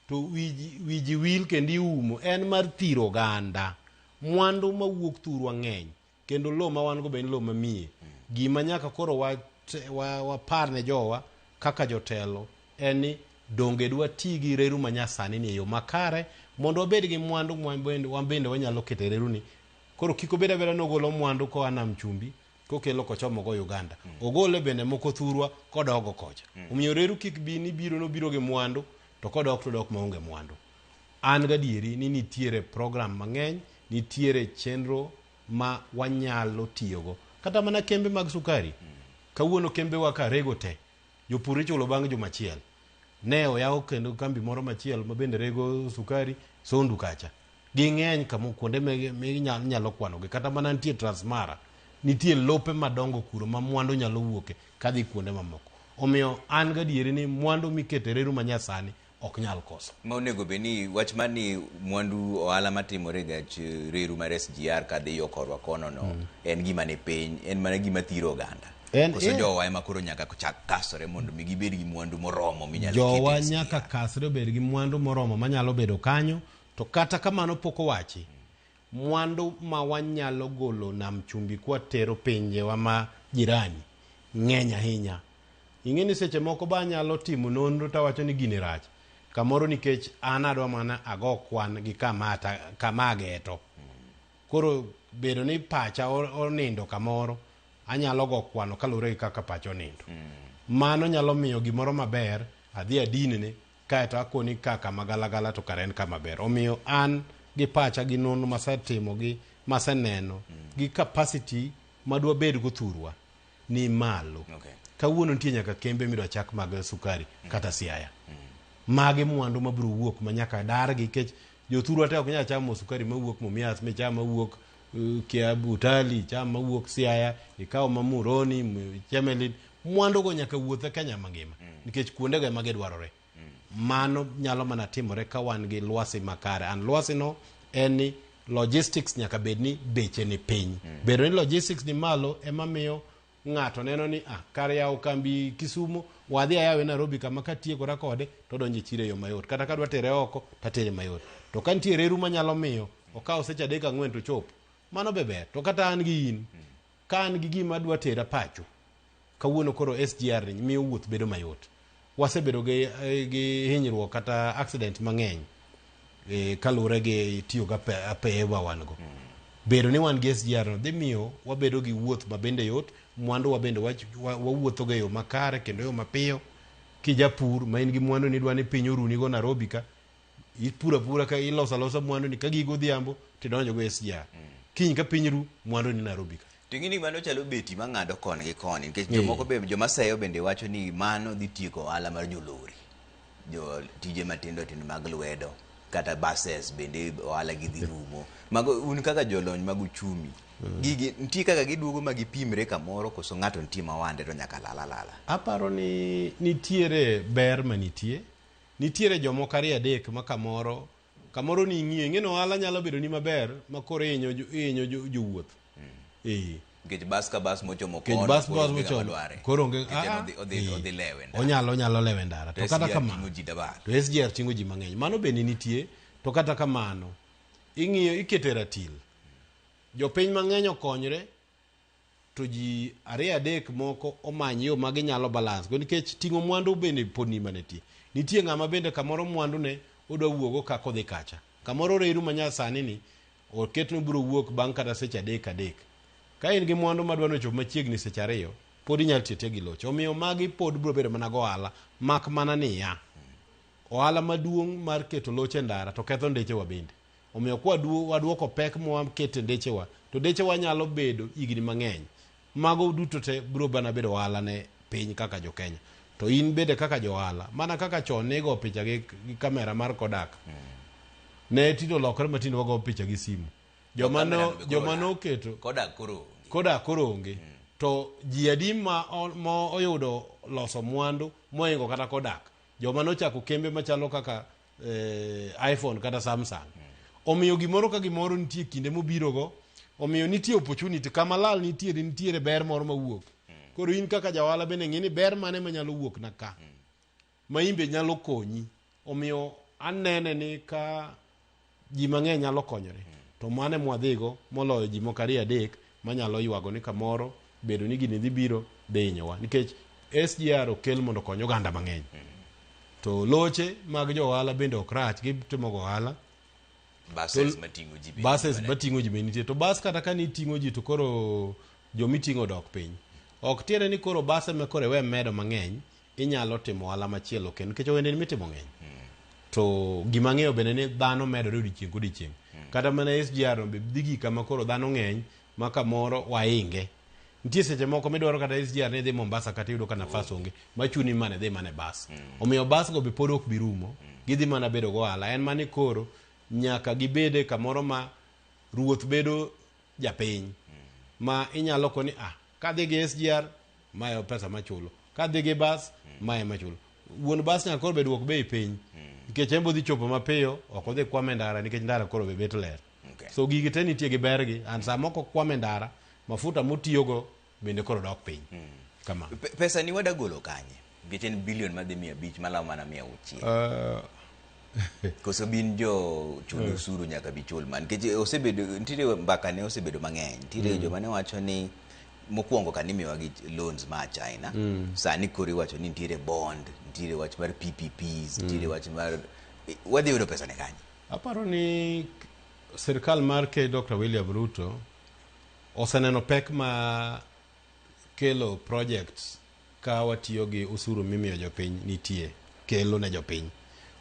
To wiji, wiji wil kendo iumo en mar thiro oganda. Mwandu mawuok thurwa ng'eny kendo lowo ma wan go be en lowo mamiye. Gima nyaka koro wapar ne jowa kaka jotelo en ni donge dwati gi reru manyasani ni e yo makare mondo wabed gi mwandu wan bende wanyalo keto e reru ni. Koro kik obed abeda ni ogolo mwandu koa nam chumbi kokelo kochomo go Uganda. Ogole bende moko thurwa kodogo kocha. Omiyo reru kik bi ni biro nobiro gi mwandu to kodok to dok maonge mwandu. An gadieri ni nitiere program mang'eny, nitiere chenro ma wanyalo tiyogo. Kata mana kembe mag sukari. Kawuono kembewa ka rego te. Jopur ichulo bang' juma achiel. Ne oyaw kendo kambi moro machielo ma bende rego sukari Sondu kacha. Ging'eny kamo kuonde minyalo kwanogi. Kata mana nitie Transmara. Nitie lope madongo kuro ma mwandu nyalo wuoke kadhi kuonde mamoko. Omiyo an gadieri ni mwandu miketo e reru manyasani ok nyal koso. Ma onego bed ni wach mar ni mwandu ohala matimore e gach reru mar SGR kadhi yo korwa kono no en gima ni piny, en mana gima thiro oganda. Koso jowa ema koro nyaka chak kasore mondo mi gibed gi mwandu moromo minyalo Jowa ket e nyaka kasre obed gi mwandu moromo manyalo bedo kanyo, to kata kamano pok owachi, mwandu ma wanyalo golo nam chumbi kwatero pinjewa ma jirani ng'eny ahinya. Ing'e ni seche moko ba anyalo timo nonro tawacho ni gini rach kamoro nikech an adwa mana ago kwan gi kama kama ageto. Koro bedo ni pacha onindo kamoro anyalo go kwano kaluwore gi kaka pacha onindo. Mano nyalo miyo gimoro maber adhi adinne kaeto akoni ka kama galagala to kare en kama ber. Omiyo an gi pacha gi nonro masetimo gi maseneno gi capacity madwa bed go thurwa ni malo. Kawuono nitie nyaka kembe midwa chak mag sukari kata Siaya. Magi mwandu mabiro wuok ma nyaka dargi nikech jothurwa te ok nyal chamo sukari mawuok Mumias micham mawuok Kiambu Utali, cham mawuok Siaya, ikaw ma Muhoroni, Chemelil. Mwandu go nyaka wuoth e Kenya mangima nikech kuondego ema gidwarore. Mano nyalo mana timore ka wan gi lwasi makare. And lwasi no en ni logistics nyaka bed ni beche ni piny. Bedo ni logistics ni malo ema miyo ng'ato neno ni ah, kar yawo kambi Kisumu wadhi ayawe Nairobi kama katiekora kode to odonjo e chiro e yo mayot. Kata kadwa tere oko tatere mayot. To ka nitie reru manyalo miyo okaw seche 3 4 to chop, mano be ber. To kata an gi in, ka an gi gima adwa tera pacho, kawuono koro SGR ni miyo wuoth bedo mayot. Wasebedo gi, gi hinyruok kata accident mang'eny kaluwore gi tiyo gi apeye ma wan go. Bedo ni wan gi SGR no dhi miyo wabedo gi wuoth ma bende yot, mwandu wa bende wawuotho go e yo makare kendo yo mapiyo. Kijapur ma in gi mwandu ni idwa ni piny oruni go Nairobi ka, ipuro apura ka iloso alosa mwandu ni ka gigo odhiambo tidonjo go SGR. Kiny ka piny ru, mwandu ni Nairobi ka. To ing'e ni mano chalo beti mang'ado koni gi koni nikech jomoko be joma seyo bende wacho ni mano dhi tieko ohala mar jolori, jo tije matindo tindo mag lwedo kata buses bende ohala gi dhi rumo. Mago un kaka jolony mag uchumi, gigi nitie kaka giduogo ma gipimre kamoro koso ng'ato nitie ma wande to nyaka lal alala? Aparo ni nitiere ber manitie. Nitiere jomoko 2 3 ma kamoro kamoro ni ing'iyo, ing'e ni ohala nyalo bedo ni maber ma koro ihinyo jowuoth. Nikech bas ka bas mochomo kono, bas koro bas onge ng'ama mochomo, dware. koro onge, Nikech en odhi lewe ndara. Onyalo lewe ndara. To To kata SGR kamano, ting'o ji dabal. To SGR ting'o ji mang'eny. Mano bende nitie, to kata kamano, ing'iyo ikete ratil. Jopiny mang'eny okonyre, to ji 2 3 moko omany yo ma ginyalo balance go nikech ting'o mwandu bende pod ni manitie. Nitie ng'ama bende kamoro mwandu ne odwa wuogo kaka odhi kacha. Kamoro reru ma nyasani ni oket ni obiro wuok bang' kata seche 3 3. Ka in gi mwandu madwa ni ochop machiegni seche 2, pod inyalo tiyo atiya gi loche. Omiyo magi pod biro bedo mana go ohala, mak mana niya, ohala maduong' mar keto loche e ndara to ketho ndechewa bende. Omiyo kwa waduoko pek mwaketo e ndechewa, to ndechewa nyalo bedo higni mang'eny. Mago duto te biro mana bedo ohala ne piny kaka jo Kenya. To in bende kaka jo ohala, mana kaka chon ne igo picha gi kamera mar Kodak. Ne tinde olokore ma tinde wago picha gi simu. Joma Kamera no be koro noketo Kodak koro onge. Kodak koro onge. To ji adi ma oyudo loso mwandu mohingo kata Kodak? Joma nochako kembe machalo kaka iPhone kata Samsung. Omiyo gimoro ka gimoro nitie kinde mobiro go. Omiyo nitie opportunity kama lal nitiere nitiere ber moro mawuok. Koro in kaka jaohala bende ng'i ni ber mane manyalo wuok na ka ma in be nyalo konyi. Omiyo anene ni ka ji mang'eny nyalo konyore to mano ema wadhigo moloyo ji moko ariyo adek manyalo ywago ni kamoro bedo ni gini dhi biro dhi hinyowa nikech SGR okel mondo okony oganda mang'eny. To loche mag jo ohala bende ok rach gitimo go ohala. Buses mating'o ji bende buses nitie. mating'o ji be nitie to bas kata ka niting'o ji to koro jomiting'o dok piny ok tiende ni koro bas ema koro iwe medo mang'eny inyalo timo ohala machielo kendo nikech ohendni mitimo ng'eny to gima ang'eyo bende ni dhano medore odiochieng' kodiochieng' kata mana SGR no be dhi gik kama koro dhano ng'eny ma kamoro wainge nitie seche moko midwaro kata SGR ni idhi Mombasa kata iyudo ka nafas onge machuni mana idhi mana e bas omiyo bas go be pod ok bi rumo gidhi mana bedo go ohala en mana ni koro nyaka gibede kamoro ma ruoth bedo japiny ma inyalo koni ah kadhi gi SGR mae pesa machulo kadhi gi bas mae machulo wuon bas nyaka koro be duok bei piny nikech en bodhi chopo mapiyo ok odhi kwame ndara nikech ndara koro be bet ler Okay. so gigi te nitie gi bergi and sama ok okwame ndara mafuta motiyogo bende koro dok piny kama Pesa ni wadagolo kanye? Nikech en bilion madhi 500 malawo mana 600. Koso bin jo chul osuru nyaka bi chul man. Nikech osebedo nitiere mbaka ne osebedo mang'eny. Nitiere joma ne wacho ni mokwongo ka nimiyowa gi loans ma China. Sani koro iwacho ni nitiere bond, nitiere wach mar PPPs, nitiere wach mar wadhi yudo pesa ne kanye? Aparo ni sirkal mar Ker Dr. William Ruto oseneno pek ma kelo projects ka watiyo gi osuru mimiyo jopiny nitie kelo ne jopiny.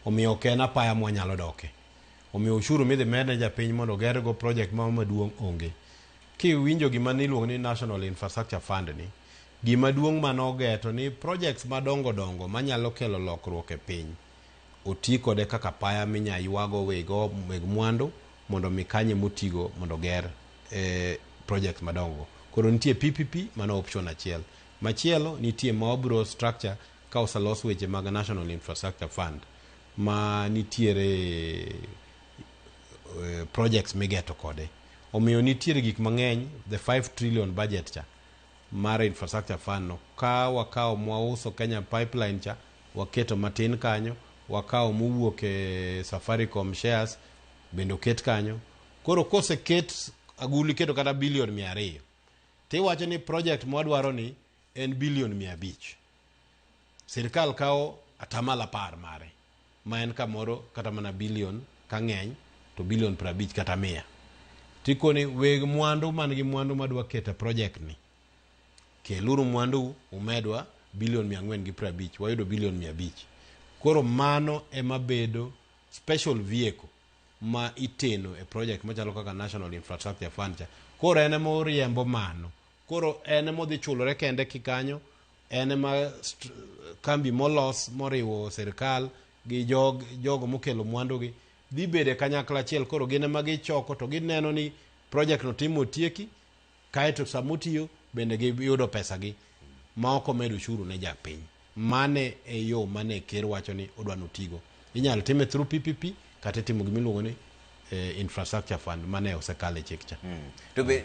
Omiyo ok en apaya mwanyalo doke. Omiyo ushuru midhi med ne japiny mondo ogergo project moro maduong' onge. Kiwinjo gima niluongo ni National Infrastructure Fund ni, gima duong' manogeto ni projects madongo dongo manyalo kelo lokruok e piny oti kode kaka apaya minya ywago wego weg mwandu mondo mi kanye motigo mondo oger project madongo. Koro nitie PPP mano option achiel. Machielo nitie ma wabro structure ka oselos weche mag National Infrastructure Fund ma nitiere projects migeto kode. Omiyo nitiere gik mang'eny the 5 trillion budget cha mar infrastructure fund no ka wakawo mwauso Kenya pipeline cha waketo matin kanyo wakawo mowuok e Safaricom shares bende oket kanyo koro koseket agulu iketo kata bilion 200 tiwacho ni project mwadwaro ni en bilion 500 sirikal kawo atamalo 10 mare ma en kamoro kata mana bilion ka ng'eny to bilion 50 kata 100 tikoni weg mwandu man gi mwandu madwa keto e project ni keluru mwandu umedwa bilion 450 wayudo bilion 500 koro mano ema bedo special vehicle ma iteno e project machalo kaka National Infrastructure Fund cha koro en ema oriembo mano koro en ema odhi chulore kende kikanyo en ema kambi molos moriwo sirikal gi jogo mokelo mwandugi dhi bedo e kanyakla achiel koro gin ema gichoko to gineno ni project no timo otieki kaeto sama otiyo bende giyudo pesa gi ma ok omedo ushuru ne japiny mane e yo mane ker wacho ni odwa notigo inyalo time through PPP kata itimo gimiluongo ni infrastructure fund mane osekale chik cha. To be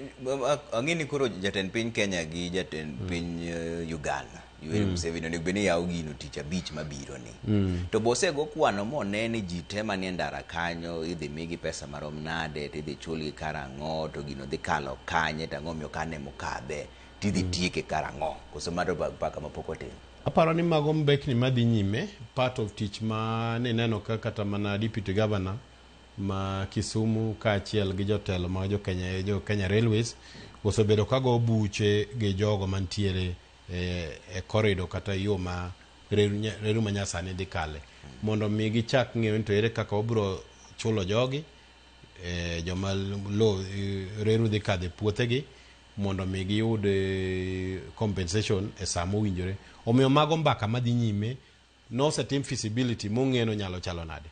ang'e ni koro jatend piny Kenya gi jatend piny Uganda Yoweri Museveni onego bed ni yawo gino tich abich mabiro ni. To bosego kwano mone ni ji te manie ndara kanyo idhi migi pesa marom nade tidhi chulgi karang'o to gino dhi kalo kanye to ang'o omiyo kane mokadhe tidhi tieke karang'o koso mano mbaka mapok otim. Aparo ni mago mbekni madhi nyime part of tich ma nineno ka kata mana deputy governor ma Kisumu kaachiel gi jotelo mag jo Kenya, jo Kenya Railways osebedo ka go buche gi jogo mantiere e corridor kata yo ma reru ma nyasani dhi kale mondo mi gichak ng'eyo ni to ere kaka wabiro chulo jogi joma lo reru dhi kadho e puothegi mondo mi giyud compensation e saa mowinjore. Omiyo mago mbaka madhi nyime nosetim feasibility mong'e no nyalo chalo nade.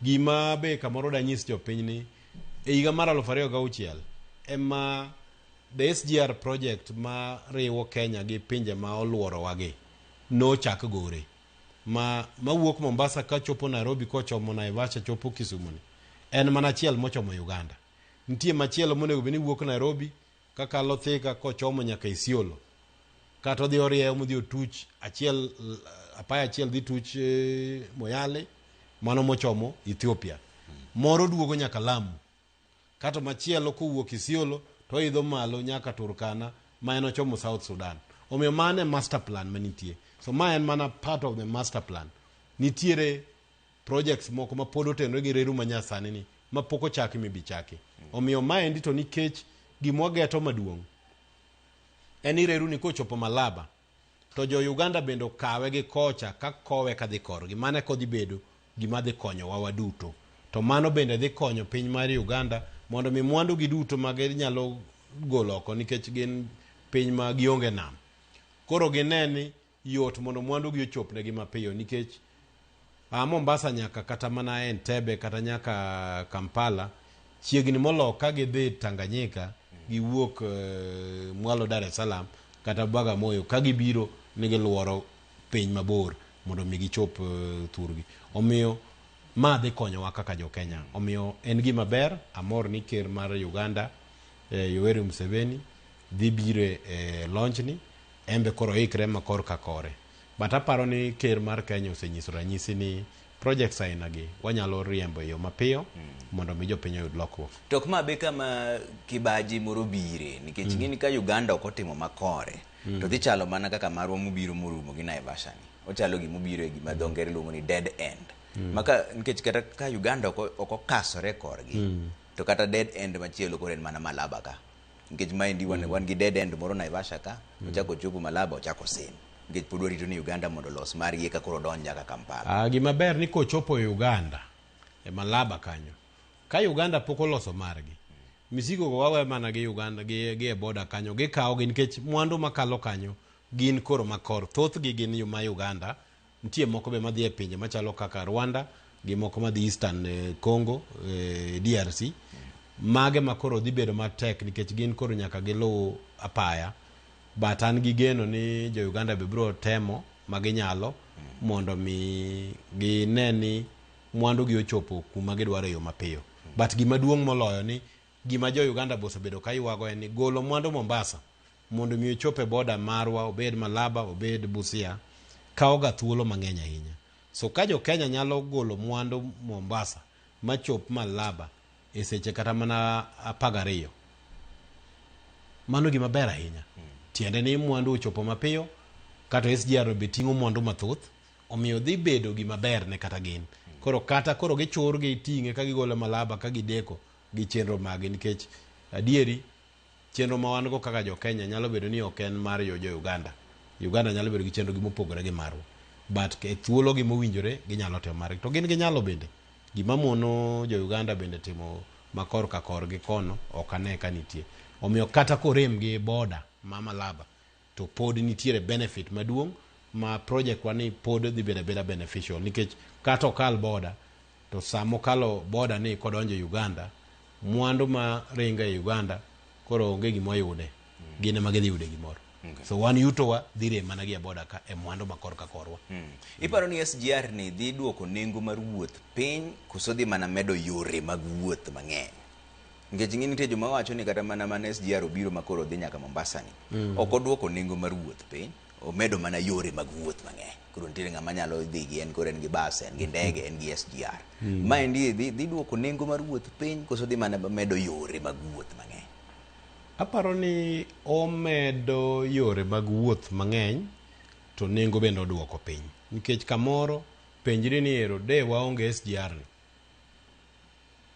Gima be kamoro danyis jopiny ni e higa mar 2006 ema the SGR project ma riwo Kenya gi pinje ma oluorowa gi nochak gore ma mawuok Mombasa kachopo Nairobi kochomo Naivasha chopo Kisumu ni en mana achiel mochomo Uganda. Nitie machielo monego bed ni wuok Nairobi kakalo Thika kochomo nyaka Isiolo. Kata odhi orieyo modhi otuch achiel apaya achiel dhi tuch Moyale mano mochomo Ethiopia. Moro duogo nyaka Lamu. Kato machielo kowuok Isiolo to oidho malo nyaka Turkana ma en ochomo South Sudan. Omiyo mano e master plan manitie. So ma en mana part of the master plan. Nitiere projects moko ma pod otenore gi reru manyasani ni ma pok ochaki mibi chaki. Omiyo maendi to nikech gima wageto maduong' en ni reru ni kochopo Malaba to jo Uganda bende okawe gi kocha ka kowe kadhi korgi. Mano eka odhi bedo gima dhi konyowa waduto. To mano bende dhi konyo piny mar Uganda mondo mi mwandu gi duto ma ginyalo golo oko nikech gin piny ma gionge nam. Koro gine ni yot mondo mwandu gi ochopnegi mapiyo nikech a Mombasa nyaka kata mana Entebbe kata nyaka Kampala chiegni molo ka gidhi Tanganyika giwuok mwalo Dar es Salaam kata Bagamoyo ka gibiro ni giluoro piny mabor mondo mi gichop thurgi. Omiyo ma dhi konyowa kaka jo Kenya. Omiyo en gima ber, amor ni ker mar Uganda Yoweri Museveni dhi biro e launch ni, en be koro oikre ma kor ka kore. But aparo ni ker mar Kenya osenyiso ranyisi ni projects aina gi wanyalo riembo e yo mapiyo mondo mi jopiny oyud lokruok. To ok ma be kama kibaji moro bire nikech ing'e ni ka Uganda ok otimo makore to dhi chalo mana kaka marwa mobiro morumo gi Naivasha ni. Ochalo gimobiro e gima dho ngere luongo ni dead end. Maka nikech kata ka Uganda ok okasore korgi to kata dead end machielo koro en mana Malaba ka. Nikech maendi wan gi dead end moro Naivasha ka, ochako ochopo Malaba ochako osim. Nikech pod warito ni Uganda mondo olos margi eka koro odonj nyaka Kampala. Gima ber ni kochopo e Uganda e Malaba kanyo ka Uganda pok oloso margi misigo go wawe mana gi Uganda gi e border kanyo gikawo gi nikech mwandu makalo kanyo gin koro makor thothgi gin ma Uganda. Nitie moko be madhi e pinje machalo kaka Rwanda gi moko madhi Eastern Congo, DRC. Mage ma koro dhi bedo matek nikech gin koro nyaka giluw apaya. But an gi geno ni jo Uganda be biro temo ma ginyalo mondo mi gine ni mwandu gi ochopo kuma gidwaro e yo mapiyo. But gima duong' moloyo ni gima jo Uganda be osebedo ka ywago en ni golo mwandu Mombasa mondo mi ochop e border marwa, obed Malaba, obed Busia, kawo ga thuolo mang'eny ahinya. So ka jo Kenya nyalo golo mwandu Mombasa machop Malaba e seche kata mana 12, mano gima ber ahinya. Tiende ni mwandu ochopo mapiyo, kata SGR be ting'o mwandu mathoth, omiyo dhi bedo gima ber ne kata gin. Koro kata koro gichur giting'e ka gigolo Malaba ka gideko gi chenro magi nikech adieri chenro ma wan go kaka jo Kenya nyalo bedo ni ok en mar jo Uganda. Uganda nyalo bedo gi chenro gi mopogore gi marwa. But e thuolo gi mowinjore ginyalo timo margi. To gin ginyalo bende. Gima mono jo Uganda bende timo makor ka korgi kono ok ane ka nitie. Omiyo kata korem gi border ma Malaba to pod nitiere benefit maduong' ma project wa ni pod dhi bedo abeda beneficial nikech kata okal border to sama okalo border ni kodonjo Uganda mwandu ma ringo e Uganda koro onge gima wayude. Gin ema gidhi yude gimoro. So wan yuto wa dhi rem mana gi e border ka e mwandu ma korka korwa. Iparo ni SGR ni dhi duoko nengo mar wuoth piny koso dhi mana medo yore mag wuoth mang'eny? Nikech ing'e nitie joma wacho ni kata mana mana SGR obiro ma koro dhi nyaka Mombasa ni. Ok oduoko nengo mar wuoth piny, omedo mana yore mag wuoth mang'eny. Koro nitiere ng'ama nyalo dhi gi en koro en gi bus, en gi ndege, en gi SGR. Maendi dhi duoko nengo mar wuoth piny koso dhi mana medo yore mag wuoth mang'eny? Aparo ni omedo yore mag wuoth mang'eny to nengo bende oduoko piny. Nikech kamoro penjri ni ero de waonge SGR ni.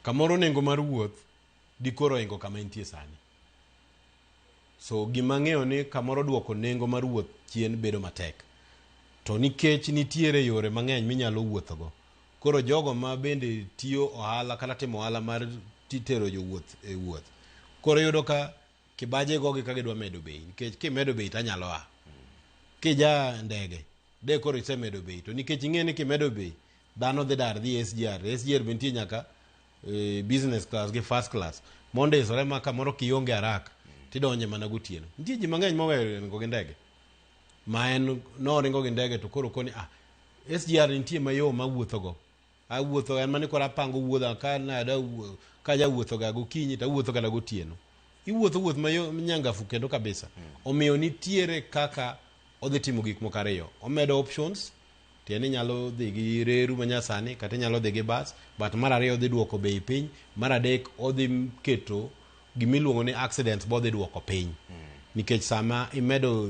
Kamoro nengo mar wuoth dikoro ohingo kama entie sani. So gima ang'eyo ni kamoro duoko nengo mar wuoth chien bedo matek. To nikech nitiere yore mang'eny minyalo wuothogo, koro jogo ma bende tiyo ohala kata timo ohala mar tero jowuoth e wuoth, koro iyudo ka kibaje gogi ka gidwa medo bei, nikech kimedo bei tanyalo a. Kija ndege, de koro isemedo bei, to nikech ing'e ni kimedo bei, dhano dhi dar dhi SGR. SGR be nitie nyaka business class gi first class mondisore ma kamoro kionge haraka tidonje mana gotieno. Nitie ji mang'eny moweyo ringo gi ndege ma en noringo gi ndege to koro koni SGR nitie mayom mawuothogo. Awuotho en mani koro apango wuodha ka nada ka jawuotho ga gokinyi to awuotho kata gotieno. Iwuotho wuoth mayo nyangafu kendo kabisa. Omiyo nitiere kaka odhi timo gik moko ariyo. Omedo options, tiende ni inyalo dhi gi reru manyasani kata inyalo dhi gi bus, but mar ariyo odhi duoko bei piny, mar adek odhi keto gimiluongo ni accidents be odhi duoko piny. Nikech sama imedo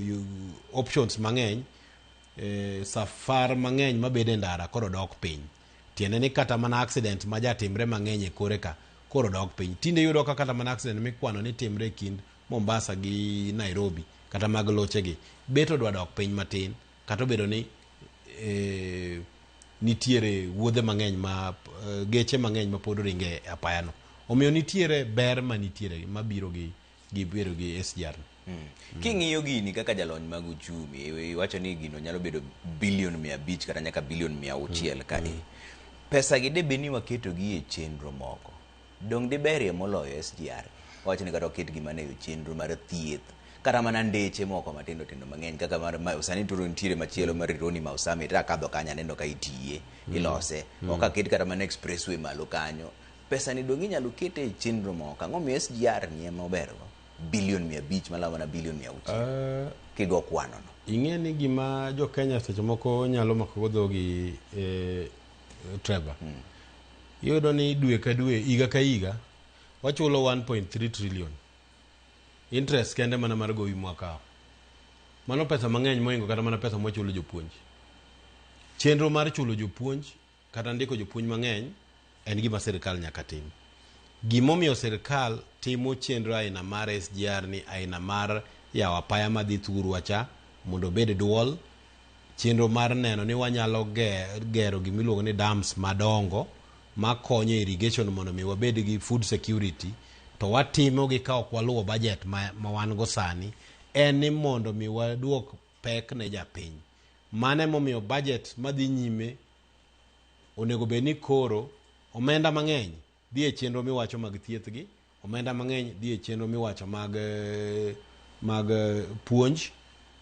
options mang'eny, safar mang'eny mabedo e ndara koro dok piny. Tiende ni kata mana accident ma jatimre mang'eny e kore ka koro dok piny. Tinde iyudo ka kata mana accident mikwano ni timre e kind Mombasa gi Nairobi kata mag loche gi bet odwa dok piny matin kata obedo ni nitiere wuodhe mang'eny ma geche mang'eny ma pod ringe e apaya no. Omiyo nitiere ber manitiere mabiro gi gi bedo gi SGR. King'iyo gini kaka jalony mag uchumi, iwacho ni gino nyalo bedo bilion 500 kata nyaka bilion 600 ka e. Pesa gi debe ni waketo gi e chenro moko. Dong' diberie moloyo SGR. Wacho ni kata waket gi mana e chenro mar thieth, kata mana ndeche moko matindo tindo mang'eny kaka mar ma, sani to nitiere machielo mar Rironi Mau Summit, akadho kanyo aneno ka itiye, ilose. Ok aket kata mana expressway malo kanyo. Pesa ni dong' inyalo kete e chenro moko. Ang'o miyo SGR ni ema obergo? Bilion 500 malao mana bilion 600. Kigo kwano no. Ing'e ni gima jo Kenya seche moko nyalo mako go dhogi Trevor. Iyudo ni dwe ka dwe, higa ka higa, wachulo 1.3 trillion. Interest kende mana mar gowi mwakawo. Mano pesa mang'eny mohingo kata mana pesa mwachulo jopuonj. Chenro mar chulo jopuonj kata ndiko jopuonj mang'eny en gima sirikal nyaka tim. Gimomiyo sirikal timo chenro aina mar SGR ni aina mar yawo apaya madhi thurwa cha mondo obed dual, chenro mar neno ni wanyalo gero gimiluongo ni dams madongo makonyo irrigation mondo mi wabed gi food security, to watimo gi ka ok waluwo budget ma wan go sani, en ni mondo mi waduok pek ne japiny. Mano emomiyo budget madhi nyime onego bed ni koro omenda mang'eny dhi e chenro miwacho mag thieth gi, omenda mang'eny dhi e chenro miwacho mag puonj,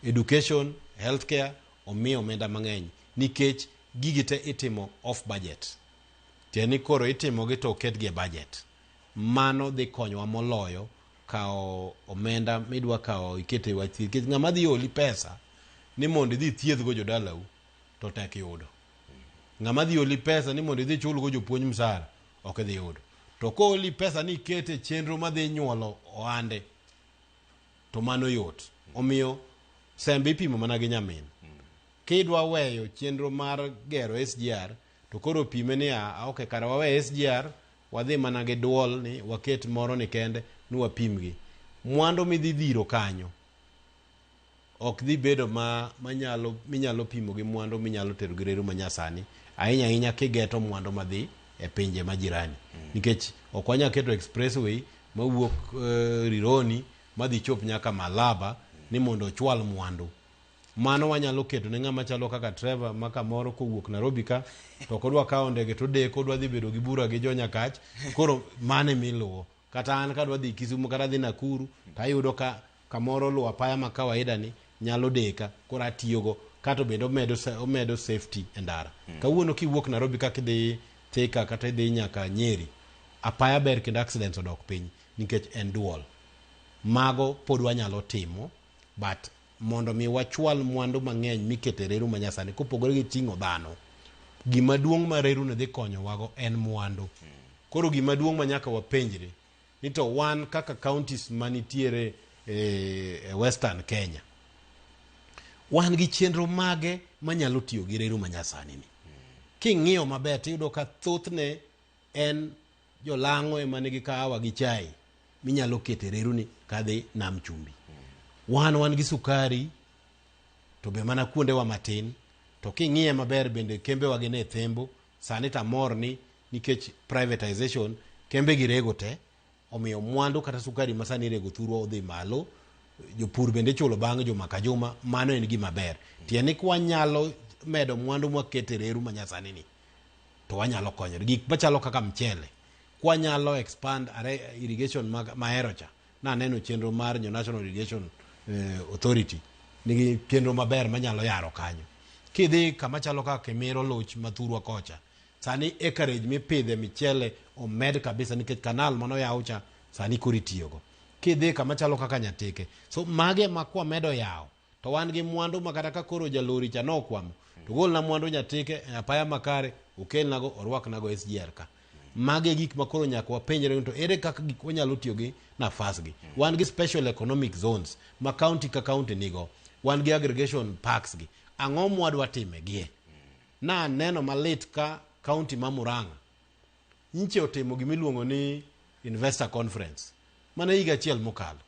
education, healthcare, omiyo omenda mang'eny nikech gigi te itimo off budget. Tiende ni koro itimogi to oketgi e budget. Mano dhi konyowa moloyo kawo omenda midwa kawo ikete e wach thieth. Nikech ng'ama dhi oli pesa ni mondo idhi ithiedhgo jodalau to tek yudo. Ng'ama dhi oli pesa ni mondo idhi ichulgo jopuonj msara ok idhi yudo. To kooli pesa ni ikete chenro madhi nyuolo ohande to mano yot. Omiyo sembe ipimo mana gi nyamin. Kidwa weyo chenro mar gero SGR to koro pime ni okay, kara wawe SGR wadhi mana gi duol ni waket moro ni kende ni wapimgi. Mwandu midhi dhiro kanyo ok dhi bedo ma manyalo minyalo pimo gi mwandu minyalo tero gi reru manyasani, ahinya ahinya kigeto mwandu madhi e pinje majirani. Nikech ok wanyal keto expressway mawuok Rironi madhi chop nyaka Malaba ni mondo ochwal mwandu. Mano wanyalo keto ne ng'ama chalo kaka Trevor ma kamoro kowuok Nairobi ka to ok odwa kawo ndege to odeko odwa dhi bedo gi bura gi jo Nyakach, koro mano emiluwo. Kata an kadwa dhi Kisumu kata dhi Nakuru to ayudo ka kamoro luwo apaya ma kawaida ni nyalo deka, koro atiyogo. Kato bende omedo safety e ndara. Kawuono kiwuok Nairobi kaka idhi Thika kata idhi nyaka Nyeri, apaya ber kendo accidents odok piny nikech en dual. Mago pod wanyalo timo, but mondo mi wachwal mwandu mang'eny mikete reru manyasani kopogore gi ting'o dhano, gima duong' ma reru ni dhi konyowago en mwandu. Koro gima duong' ma nyaka wapenjre ni to wan kaka counties manitiere e Western Kenya, wan gi chenro mage manyalo tiyo gi reru manyasani ni? King'iyo maber tiyudo ka thothne en jolang'o ema nigi kahawa gi chai minyalo kete reru ni kadhi Nam Chumbi. Wan gi sukari to be mana kuondewa matin, to king'iye maber bende kembewa gin e thembo. Sani tamor ni nikech privatization kembe gi rego te, omiyo mwandu kata sukari ma sani irego thurwa odhi malo, jopur bende ichulo bang' juma ka juma, mano en gima ber. Tiende ni kwanyalo medo mwandu mwakete reru manyasani ni to wanyalo konyore. Gik machalo kaka mchele, kwanyalo expand irrigation mahero cha, naneno chenro mar National Irrigation Authority nigi chenro maber manyalo yaro kanyo. Kidhi kama chalo kaka Kimiro Luch mathurwa kocha, Sani acreage mipidhe michele omed kabisa nikech kanal manoyaw cha sani koro itiyogo. Kidhi kama chalo kaka Nyatike. So mage ma kwamedo yawo to wan gi mwandu ma kata ka koro jalori cha nokwamo to golna mwandu Nyatike e apaya makare okelnago orwaknago SGR ka. Mage e gik ma koro nyaka wapenjre ni to ere kaka gik wanyalo tiyo gi nafas gi. Wan gi special economic zones ma county ka county nigo. Wan gi aggregation parks gi. Ang'o mwadwa time gie? Naneno malit ka county ma Murang'a nyiche otimo gimiluongo ni investor conference mana higa achiel mokalo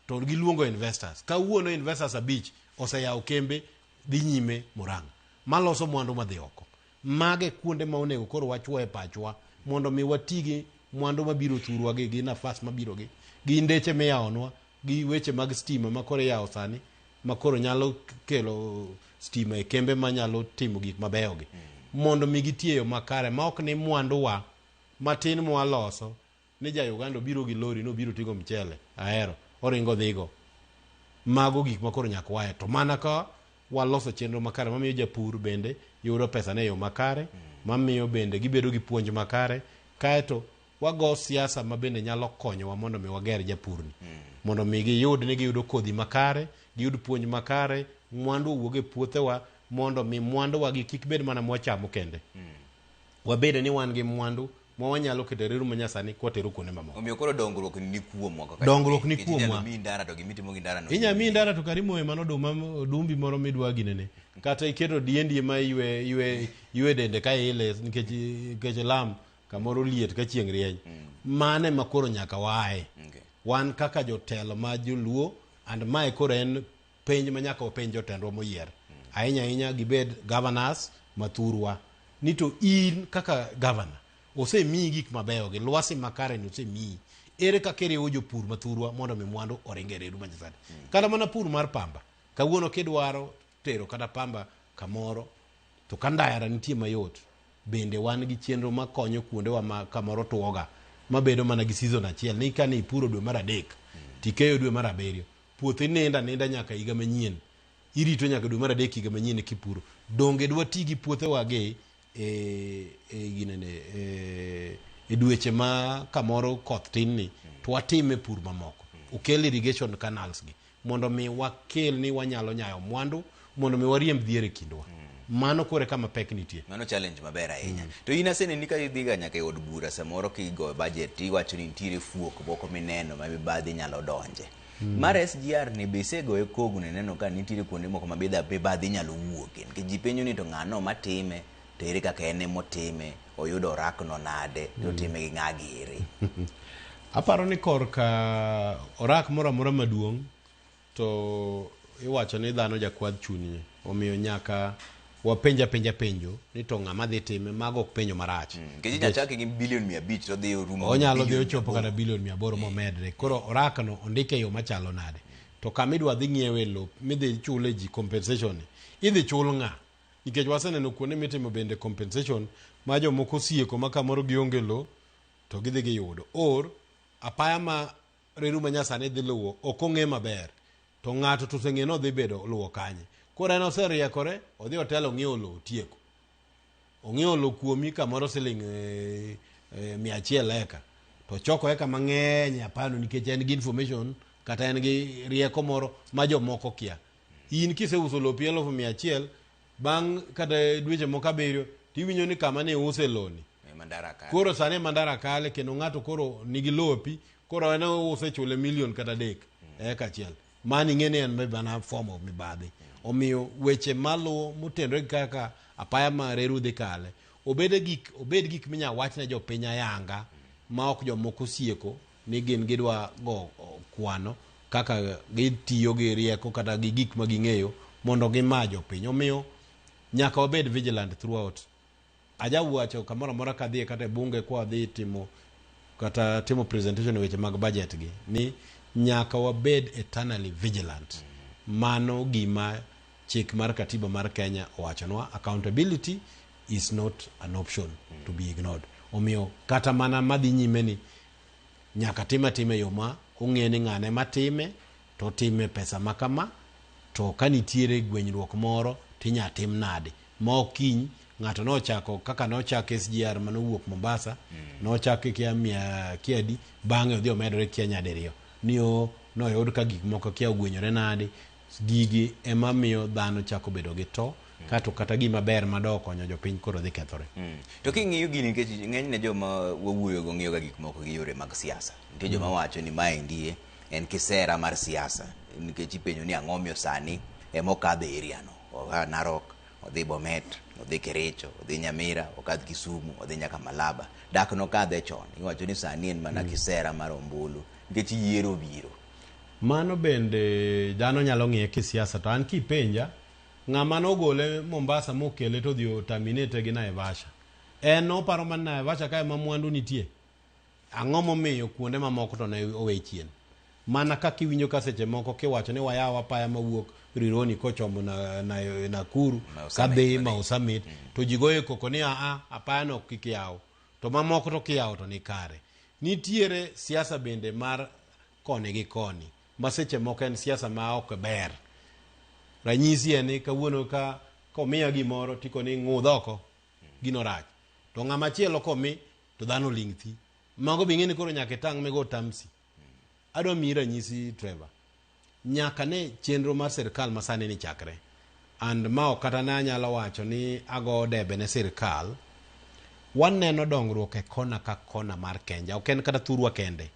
to giluongo investors. Kawuono investors abich oseyawo kembe dhi nyime Murang'a maloso mwandu madhi oko. Mage kuonde ma onego koro wachuo e pachwa mondo mi wati gi mwandu mabiro thurwa gi, gi nafas mabiro gi, gi ndeche miyawonwa, gi weche mag stima ma koro iyawo sani ma koro nyalo kelo stima e kembe manyalo timo gik mabeyo gi. Mondo mi giti e yo makare ma ok ni mwanduwa matin mwaloso ni ja Uganda obiro gi lori nobiro ting'o mchele ahero oringo dhigo. Mago gik ma koro nyaka waye to mana ka waloso chenro makare mamiyo japur bende yudo pesa ne e yo makare, mamiyo bende gibedo gi puonj makare, kaeto wago siasa ma bende nyalo konyowa mondo mi wager japurni. Mondo mi giyud ni giyudo kodhi makare, giyud puonj makare, mwandu owuog e puothewa mondo mi mwanduwa gi kik bed mana mwachamo kende. Wabed ni wan gi mwandu ma wanyalo keto e reru manyasani kwatero kuonde mamoko. Omiyo koro dongruok ni kuomwa kaka Dongruok ni jopiny, nikech kuomwa. Inyalo miyi ndara to gimitimo gi ndara no. Inya miyi ndara to kar imoye mana oduma odumbi moro midwa ginene. Kata iketo diendi ma iywe ywe ywe dende ka ile nikech nikech lam kamoro liet ka chieng' rieny. Mano ema koro nyaka waaye. Wan kaka jotelo ma joluo and mae koro en penj ma nyaka wapenj jotendwa moyier. Ahinya ahinya gibed governors mathurwa. Ni to in kaka governor osemiyi gik mabeyo gi lwasi makare ni osemiyi. Ere kaka iriwo jopur mathurwa mondo mi mwandu oring e reru manyasani. Kata mana pur mar pamba. Kawuono kidwaro tero kata pamba kamoro to ka ndara nitie mayot bende wan gi chenro makonyo kuondewa ma kamoro tuoga mabedo mana gi season achiel ni kane ipuro dwe mar adek tikeyo dwe mar abiriyo puothi nindo aninda nyaka higa manyien irito nyaka dwe mar adek higa manyien kipuro donge dwati gi puothewa gi e, e, ginene, e, e dweche ma kamoro koth tin ni to watime pur mamoko okel irrigation canals gi mondo mi wakel ni wanyalo nyayo mwandu mondo mi wariemb dhier e kindwa mano kore kama pek nitie Mano challenge maber ahinya. To in aseneni ka idhiga nyaka e od bura samoro kigo budget iwacho ni nitiere fuok moko mineno ma mibadhi nyalo donje. Mar SGR ni be isegoye kogno ineno ka nitiere kuonde moko ma mibadhi nyalo wuoke nikech ji penjo ni to ng'ano matime to ere kaka en emotime oyudo orakno nade to otime gi ng'a giri. Aparo ni korka orak moro amora maduong' to iwacho ni dhano jakwadh chunye omiyo nyaka wapenj apenja penjo ni to ng'ama dhi time mago ok penjo marach. Nikech inyalo chake gi bilion 500 to odhi orumo onyalo dhi bilion ochopo kata bilion 800 momedre koro orakno ondike e yo machalo nade to kama idwa dhi ng'iewe lop midhi chule ji compensation ni idhi chul ng'a nikech waseneno kuonde mitimo bende compensation ma jomoko osieko ma kamoro gionge lo to gidhi giyudo or apaya ma reru ma nyasani dhi luwo ok ong'e maber to ng'ato to oseng'e ni odhi bedo luwo kanye koro en oseriekore odhi otelo ong'iewo lowo otieko ong'iewo lowo kuomi kamoro siling 100 eka to choko eka mang'eny e apayano nikech en gi information kata en gi rieko moro ma jomoko kia in kiseuso lopi 100,000 bang' kata dweche moko abiriyo tiwinjo ni kama ne iuse loni koro sani ema ndara kale kendo ng'ato koro nigi lopi koro en ouse chule milion kata adek eka achiel mano ing'e ni en mana form of mibadhi omiyo weche maluwo motenore gi kaka apaya ma reru dhi kale obed gik obed gik minya wach ne jopiny ayanga ma ok jomoko osieko ni gin gidwa go kwano kaka gitiyo gi rieko kata gi gik ma ging'eyo mondo gima jopiny omiyo nyaka wabed vigilant throughout ajawacho kamoro amora kadhiye kata e bunge kwa dhi timo kata timo presentation e weche mag budget gi ni nyaka wabed eternally vigilant mano gima chik mar katiba mar Kenya owachonwa accountability is not an option to be ignored omiyo kata mana madhi nyime ni nyaka time atima e yo ma ong'e ni ng'ane matime to otime pesa ma kama to ka nitiere gwenyruok moro tinya tim nade ma ok kiny Ng'ato nochako kaka nochak SGR manowuok Mombasa, nochak kia mia kia adi, bang'e odhi omedore kia nyadiriyo. Ni o noyud ka gik moko kia ogwenyore nade. Gigi ema miyo dhano chako bedo gi to, kato kata gima ber mado konyo jopiny koro dhi kethore. To king'iyo gini, nikech ng'enyne joma wawuoyogo ng'iyoga gik moko gi yore mag siasa. Nitie joma wacho ni maendi en kisera mar siasa, nikech ipenjo ni ang'o miyo sani ema okadho e area no. Oa Narok, odhi Bomet, odhi Kericho, odhi Nyamira, okadh Kisumu, odhi nyaka Malaba. Dak nokadhe chon. Iwacho ni sani en mana kisera mar ombulu, nikech yiero biro. Mano bende dhano nyalo ng'iye kisiasa, to an kipenja, ng'ama nogole Mombasa mokele to odhi oterminate gi Naivasha. En noparo mana Naivasha ka ema mwandu nitie. Ang'o momiyo kuonde mamoko to ne owe chien? Mana kaka iwinjo ka seche moko kiwacho ni wayaw apaya mawuok Rironi kochomo na Nakuru Mau Summit kadhi Mau Summit, to ji goyo koko ni aa, apaya no kik yaw. To mamoko to kiyawo to ni kare. Nitiere siasa bende mar koni gi koni, ma seche moko en siasa ma ok ber. Ranyisi en ni kawuono ka komiya gimoro tikoni ng'udh oko, gino rach. To ng'ama chielo komi to dhano ling' thi. Mago be ing'e ni koro nyaka itang' migo tamsi. Adwa miyi ranyisi Trevor. Nyaka ne chenro mar sirkal masani ni chakre. And ma ok kata ne anyalo wacho ni ago debe ne sirkal. Waneno dongruok e kona ka kona mar Kenya. Ok en kata thurwa kende.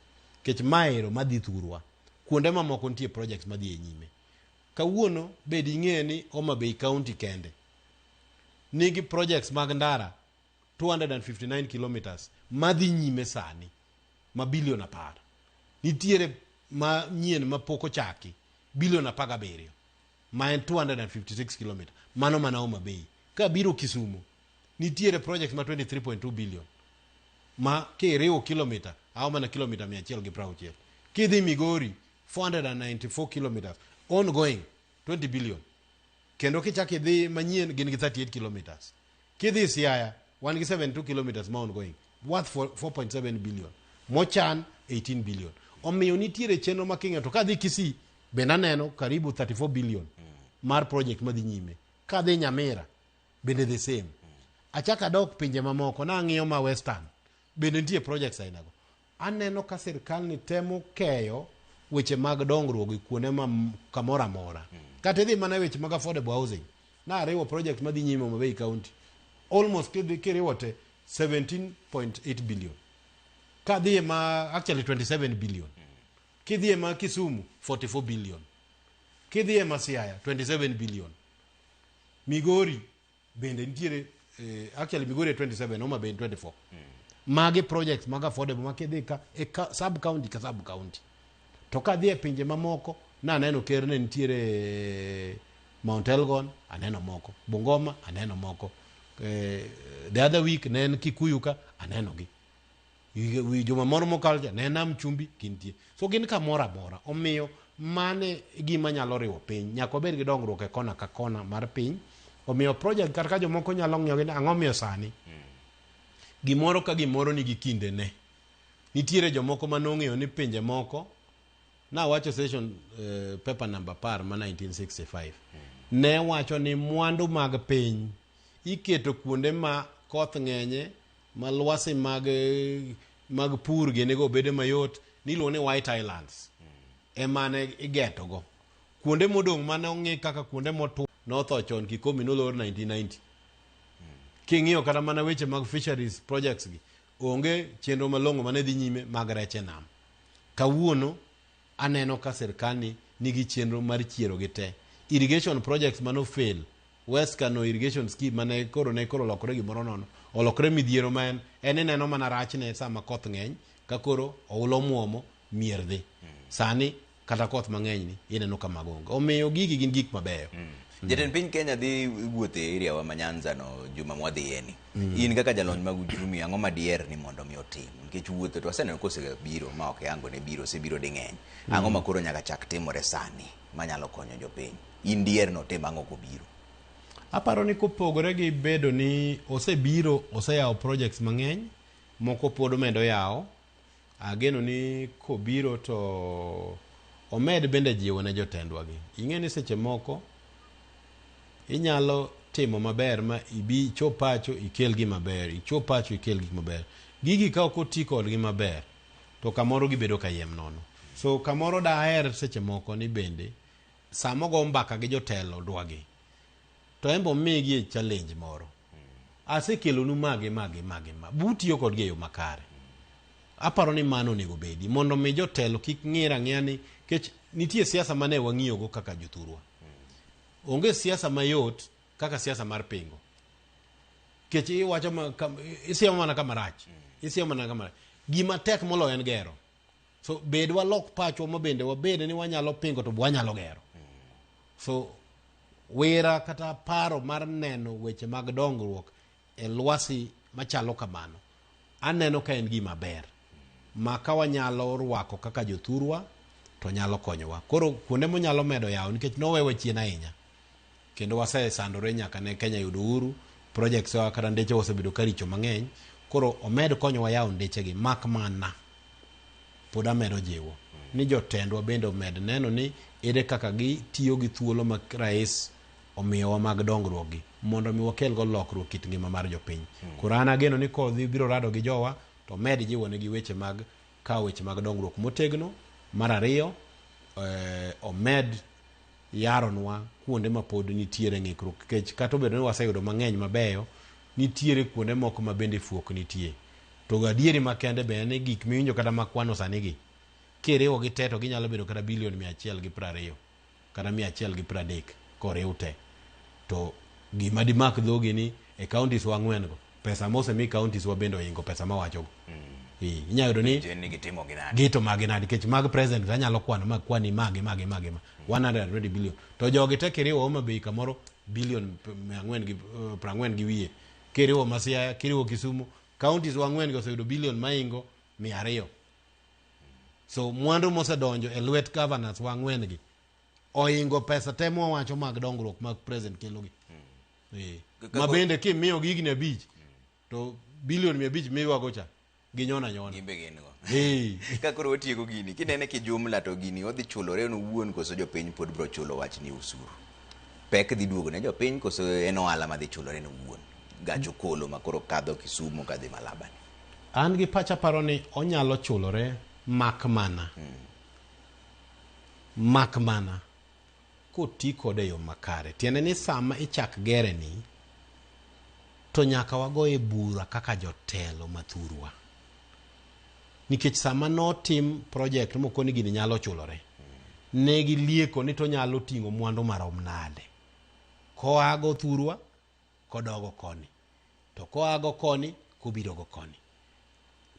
Nikech maero madhi thurwa. Kuonde mamoko nitie projects madhi e nyime. Kawuono bed ing'e ni Homa Bay County kende nigi projects mag ndara 259 kilometers madhi nyime sani ma bilion 10. Nitiere ma nyien ma pok ochaki bilion 17 ma en 256 kilometers. Mano mana Homa Bay. Kabiro Kisumu nitiere project ma 23.2 billion ma kiriwo kilomita ao mana kilomita 160. Kidhi Migori 494 kilometers ongoing 20 billion. Kendo kichak idhi manyien gin gi 38 kilometers. Kidhi Siaya wan gi 72 kilometers ma ongoing worth 4.7 billion. Mochan 18 billion. Omiyo nitiere chenro ma king'iyo to kadhi Kisii bende aneno karibu 34 billion mar project madhi nyime. Kadhi Nyamira bende the same. Achak adok pinje mamoko nang'iyo ma Western bende nitie projects ainago. Aneno ka sirkal ni temo keyo weche mag dongruok e kuonde ma kamoro amora. Kata idhi mana e weche mag affordable housing. Nariwo project madhi nyime Homa Bay County. Almost kidhi kiriwo te 17.8 billion. Kadhi e ma actually 27 billion. Kidhi e ma Kisumu 44 billion. Kidhi e ma Siaya 27 billion. Migori bende nitiere actually Migori e 27, Homa Bay 24. Magi projects mag affordable ma kidhi ka e ka, sub county ka sub county. To kadhi e pinje mamoko naneno ker ne nitiere Mount Elgon, aneno moko. Bungoma aneno moko. The other week ne en Kikuyu ka aneno gi. Wi juma moro mokalo cha ne en Nam Chumbi gintie. So gin kamoro amora. Omiyo mane gima nyalo riwo piny. Nyaka wabed gi dongruok e kona ka kona mar piny. Omiyo project kata ka jomoko nyalo ng'iyo gi ni ang'o miyo sani. Gimoro ka gimoro nigi kindene. Nitiere jomoko manong'eyo ni pinje moko nawacho session paper number 10 ma 1965 ne wacho ni mwandu mag piny iketo kuonde ma koth ng'enye ma lwasi mag pur ginigo bedo mayot niluongo ni White Islands emane igetogo. Kuonde modong' mane ong'i kaka kuonde motwo notho chon Kikomi nolor 1990. King'iyo kata mana weche mag fisheries projects gi, onge chenro malong'o mane dhi nyime mag rech e nam. Kawuono aneno ka sirkal ni nigi chenro mar chiero gi te. Irrigation projects mano fail, West Kano irrigation scheme mane koro ne koro olokore gimoro nono, olokore midhiero ma en ineno mana rachne sama koth ng'eny, ka koro oula omuomo, mier dhi. Sani kata koth mang'eny ni ineno ka mago onge. Omiyo gigi gin gik mabeyo. Jatend piny Kenya dhi wuotho e area wa ma Nyanza no juma mwadhiye ni. In kaka jalony mag uchumi ang'o ma diher ni mondo mi otim? Nikech wuotho to waseneno kosebiro ma ok yango ne biro, osebiro ding'eny. Ang'o ma koro nyaka chak timore sani manyalo konyo jopiny? In diher ni otim ang'o kobiro? Aparo ni kopogore gi bedo ni osebiro, oseyawo projects mang'eny, moko pod omedo yawo. Ageno ni kobiro to omed bende jiwo ne jotendwa gi. Ing'e ni seche moko inyalo timo maber ma ibi ichop pacho ikel gima ber, ichop pacho ikel gik maber. Gigi ka ok oti kodgi maber, to kamoro gibedo kayiem nono. So kamoro daher seche moko ni bende sama ogo mbaka gi jotelo dwagi, to en be omigi e challenge moro. Asekelonu ma gi ma gi ma gi ma, butiyo kodgi e yo makare. Aparo ni mano onego bedi mondo mi jotelo kik ng'ir ang'iya ni kech nitie siasa mane wang'iyogo kaka jothurwa. Onge siasa mayot kaka siasa mar pingo. Kech iwacho ma, kam, isiemo mana kama rach. Isiemo mana kama rach. Gima tek moloyo en gero. So bed walok pachwa ma bende wabed ni wanyalo pingo to wanyalo gero. So wira kata paro mar neno weche mag dongruok e lwasi machalo kamano aneno ka en gima ber ma ka wanyalo rwako kaka jothurwa to nyalo konyowa. Koro kuonde monyalo medo yawo nikech nowewa chien ahinya kendo wasesandore nyaka ne Kenya yud uhuru, projects wa kata ndeche osebedo ka richo mang'eny. Koro omed konyowa yawo ndechegi mak mana pod amedo jiwo ni jotendwa bende omed neno ni ere kaka gitiyo gi thuolo ma rais omiyowa mag dongruok gi mondo mi wakelgo lokruok kit ngima mar jopiny. Koro an ageno ni kodhi biro rado gi jowa to med jiwo negi weche mag kawo weche mag dongruok motegno. Mar ariyo, omed yaronwa kuonde ma pod nitiere ng'ikruok nikech kata obedo ni waseyudo mang'eny mabeyo, nitiere kuonde moko ma bende fuok nitie. To adieri makende be en ni gik miwinjo kata makwano sani gi, kiriwo gi te to ginyalo bedo kata bilion 120 kata 130 koriw te. To gima dimak dhogi ni e counties wa ang'wen go, pesa mosemi counties wa bende oingo pesa mawachogo. Inyalo yudo ni Jen ni gitimo gi nade? gito magi nade nikech mag president anyalo kwano ma kwani magi magi magi ma 120 billion to jogi te kiriwo Homa Bay kamoro bilion 440 gi wiye kiriwo Masiaya kiriwo Kisumu counties wa ang'wen go oseyudo bilion maingo 200. So mwandu mosedonjo e lwet governors wa ang'wen gi oingo pesa te mwawacho mag dongruok mag president kelogi. Ma bende kimiyo gi higni 5 to bilion 500 miywago cha ginyona nyona. Gimbe gin go. Ka koro watieko gini, kinene ki jumla to gini odhi chulore en owuon koso jopiny pod biro chulo wach ni osuru. Pek dhi duogo ne jopiny koso en ohala madhi chulore en owuon. Gach okolo ma koro kadho Kisumu kadhi Malaba ni. An gi pacha paro ni onyalo chulore mak mana. Mak mana koti kode e yo makare. Tiende ni sama ichak gere ni to nyaka wagoye bura kaka jotelo mathurwa. Nikech sama notim project mokoni gini nyalo chulore, ne gilieko ni to nyalo ting'o mwandu marom nade. Koago thurwa, kodogo koni. To koago koni, kobirogo koni.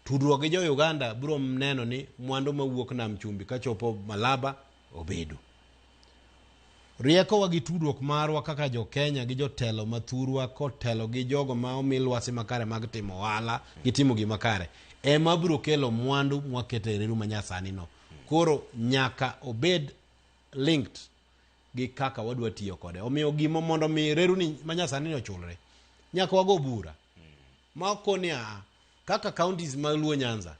Tudruok gi jo Uganda biro neno ni mwandu mawuok Nam Chumbi kachopo Malaba obedo. Riekowa gi tudruok marwa kaka jo Kenya gi jotelo mathurwa kotelo gi jogo ma omi lwasi makare mag timo ohala gi timo gima kare ema biro kelo mwandu mwaketo e reru manyasani no. Koro nyaka obed linked gi kaka wadwa tiyo kode. Omiyo gima mondo mi reru ni manyasani ni ochulre, nyaka wago bura. Ma okoni a kaka counties mag Luo Nyanza,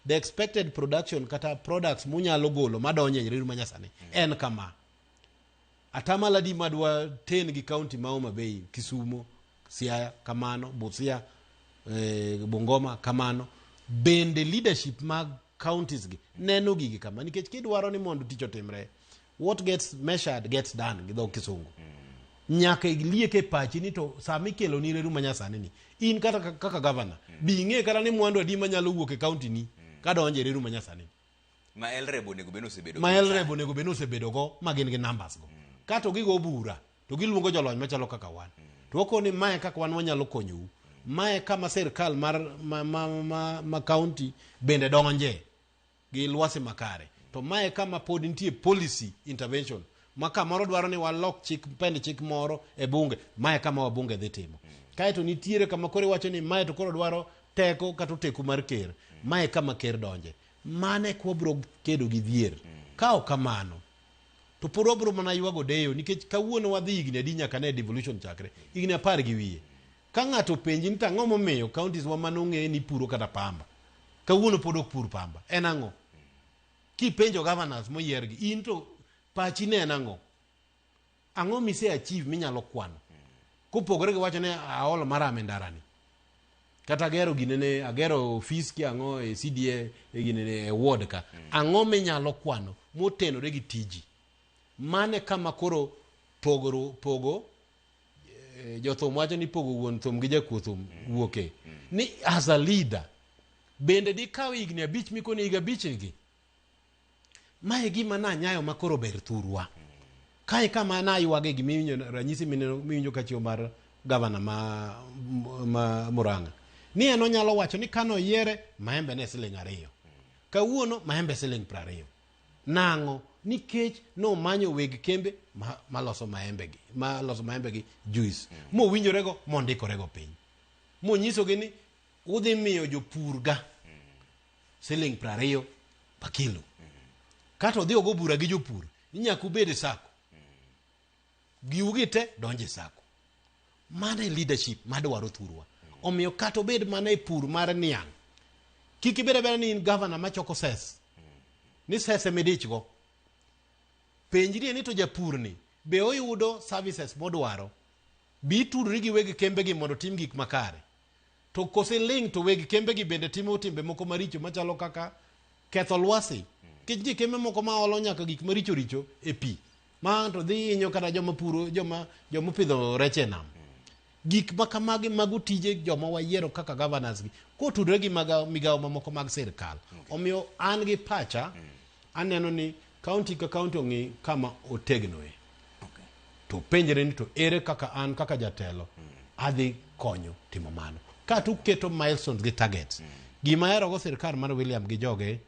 the expected production kata products munyalo golo madonjo e reru manyasani en kama. Atamalo adi madwa ten gi county ma Homa Bay, Kisumo, Siaya kamano, Busia, Bungoma kamano. Bende leadership mag counties gi neno gigi kama nikech kidwaro ni mondo tich otimre, what gets measured gets done gi dho kisungu. Nyaka iliek e pachi ni to sama ikelo ni reru manyasani ni in kata kaka governor bi ing'e kata ni mwandu adi manyalo wuok e county ni kadonjo e reru manyasani ni. Ma LREB onego bed ni osebedo Ma gi LREB onego bed ni osebedo go ma gin gi numbers go. Kato gigo bura to giluongo jolony machalo kaka wan. To wakoni mae kaka wan wanyalo konyou. Mae kama sirkal mar ma county bende donje gi lwasi makare. To mae kama pod nitie policy intervention ma kamoro dwaro ni walok chik pend chik moro e bunge, mae kama wabunge dhi timo. Kaeto nitiere kama koro iwacho ni mae to koro dwaro teko kata oteku mar ker, mae kama ker donje. Mane kwa biro kedo gi dhier. Ka ok kamano to pod wabiro mana ywago deyo nikech kawuono wadhi higni adi nyaka ne devolution chakre, higni 10 gi wiye. Ka ng'ato openji ni to ang'o momiyo counties wa mane ong'e ni puro kata pamba, kawuono pod ok pur pamba, en ang'o? Kipenjo governors moyier gi, in to pachi ne en ang'o? Ang'o mise achieve minyalo kwano? Kopogore gi wacho ni aolo maram e ndarani. Kata agero ginene, agero ofis ki ang'o e CDA e ginene e ward ka. Ang'o minyalo kwano motenore gi tiji? Mane kama koro pogo pogo jothum wacho ni pogo wuon thum gi jakuo thum wuoke. Ni as a leader bende dikaw higni 5 mikone higa 5 gi. Ma e gima nanyayo ma koro ber thurwa. Kae kama naywage gimiwinjo ranyisi miwinjo kachiwo mar gavana ma Murang'a. Ni en onyalo wacho ni kano yiere maembe ne siling 2. Kawuono maembe siling 20. Nang'o? Nikech nomanyo weg kembe maloso maembe gi, maloso maembe gi juice. Mowinjorego mondikorego piny. Monyisogi ni udhi miyo jopur ga siling 20 per kilo. Kata odhi ogo bura gi jopur ni nyaka ubed e sako. Giugi te donjo e sako. Mano e leadership madwaro thurwa. Omiyo kata obed mana e pur mar niang', kik ibed abeda ni in governor machoko ses. Ni ses emidichgo. Penjrie ni to japur ni be oyudo services modwaro. Bi itudri gi weg kembegi mondo otim gik makare. To kose ling' to weg kembegi bende timo timbe moko maricho machalo kaka ketho lwasi. Nikech nitie kembe moko ma olo nyaka gik maricho richo e pi. Ma to dhi hinyo kata joma puro, joma opidho rech e nam. Gik ma kamagi mago tije joma wayiero kaka governors gi kotudore gi migawo mamoko mag sirkal. Omiyo an gi pacha aneno ni county ka county ong'i kama otegnoe. To penjre ni to ere kaka an kaka jatelo adhi konyo timo mano. Ka to uketo milestones gi targets. Gima aherogo sirkal mar William gi joge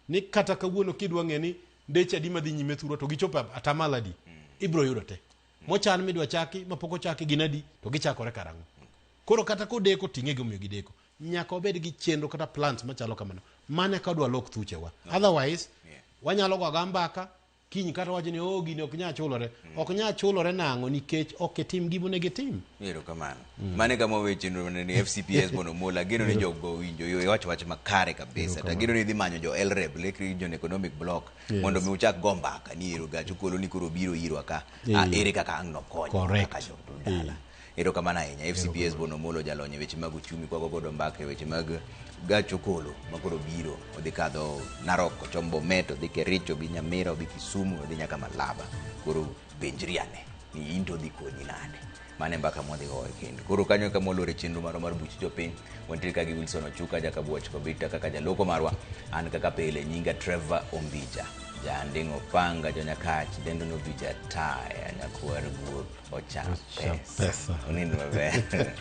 ni kata kawuono kidwa ng'e ni ndeche adi madhi nyime thurwa to gichopo atamalo adi, ibiro yudo te. Mochan midwa chaki, mapok ochaki gin adi, to gichakore karang'o. Koro kata kodeko ting'e gimomiyo gideko. Nyaka wabed gi chenro kata plans machalo kamano. Mano eka wadwa lok thuchewa. Otherwise, wanyalo go aga mbaka, kiny kata wacho ni oh gini ok nyal chulore. Ok nyal chulore nang'o nikech ok itim gima onego itim. Erokamano. Mano e kama wawe chenro ni FCPS mondo omol. Ageno ni jogo owinjo yo iwacho wach makare kabisa. To ageno ni idhi manyo jo LREB, Lake Region Economic Bloc, mondo mi uchak go mbaka ni ero gach okolo ni koro biro irwa ka. Ere kaka ang' nokonyo kaka jo dala. Erokamano ahinya. FCPS Bono Omolo jalony e weche mag uchumi kwago godo mbaka e weche mag gach okolo ma koro biro. Odhi kadho Narok, ochom Bomet, odhi Kericho, odhi Nyamira, odhi Kisumu, odhi nyaka Malaba. Koro penjri ane ni in to odhi konyi nade. Mano e mbaka mwadhi goyo kendo. Koro kanyo e kama walore chenro marwa mar buch jopiny. Wantiere ka gi Wilson Ochuka, Jakabuoch Kobita kaka jaloko marwa. An kaka pile nyinga Trevor Ombija. Janding' Opanga, Jonyakach, dendo no Bija Taya, nyakwar guok ocham pesa. Unind maber.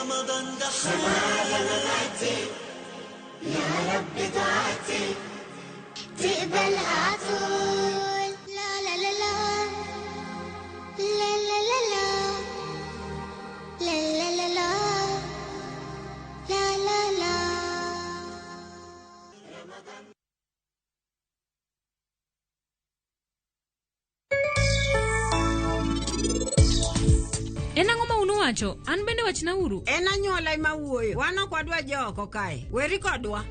رمضان دخل يا رب دعاتي تقبلها عطول. لا لا لا لا لا لا لا لا لا لا لا لا لا لا. En ang'o ma unuwacho? An bende wachnauru. En anyuola ema wuoyo. Wan ok wadwa jooko kae. Weri kodwa.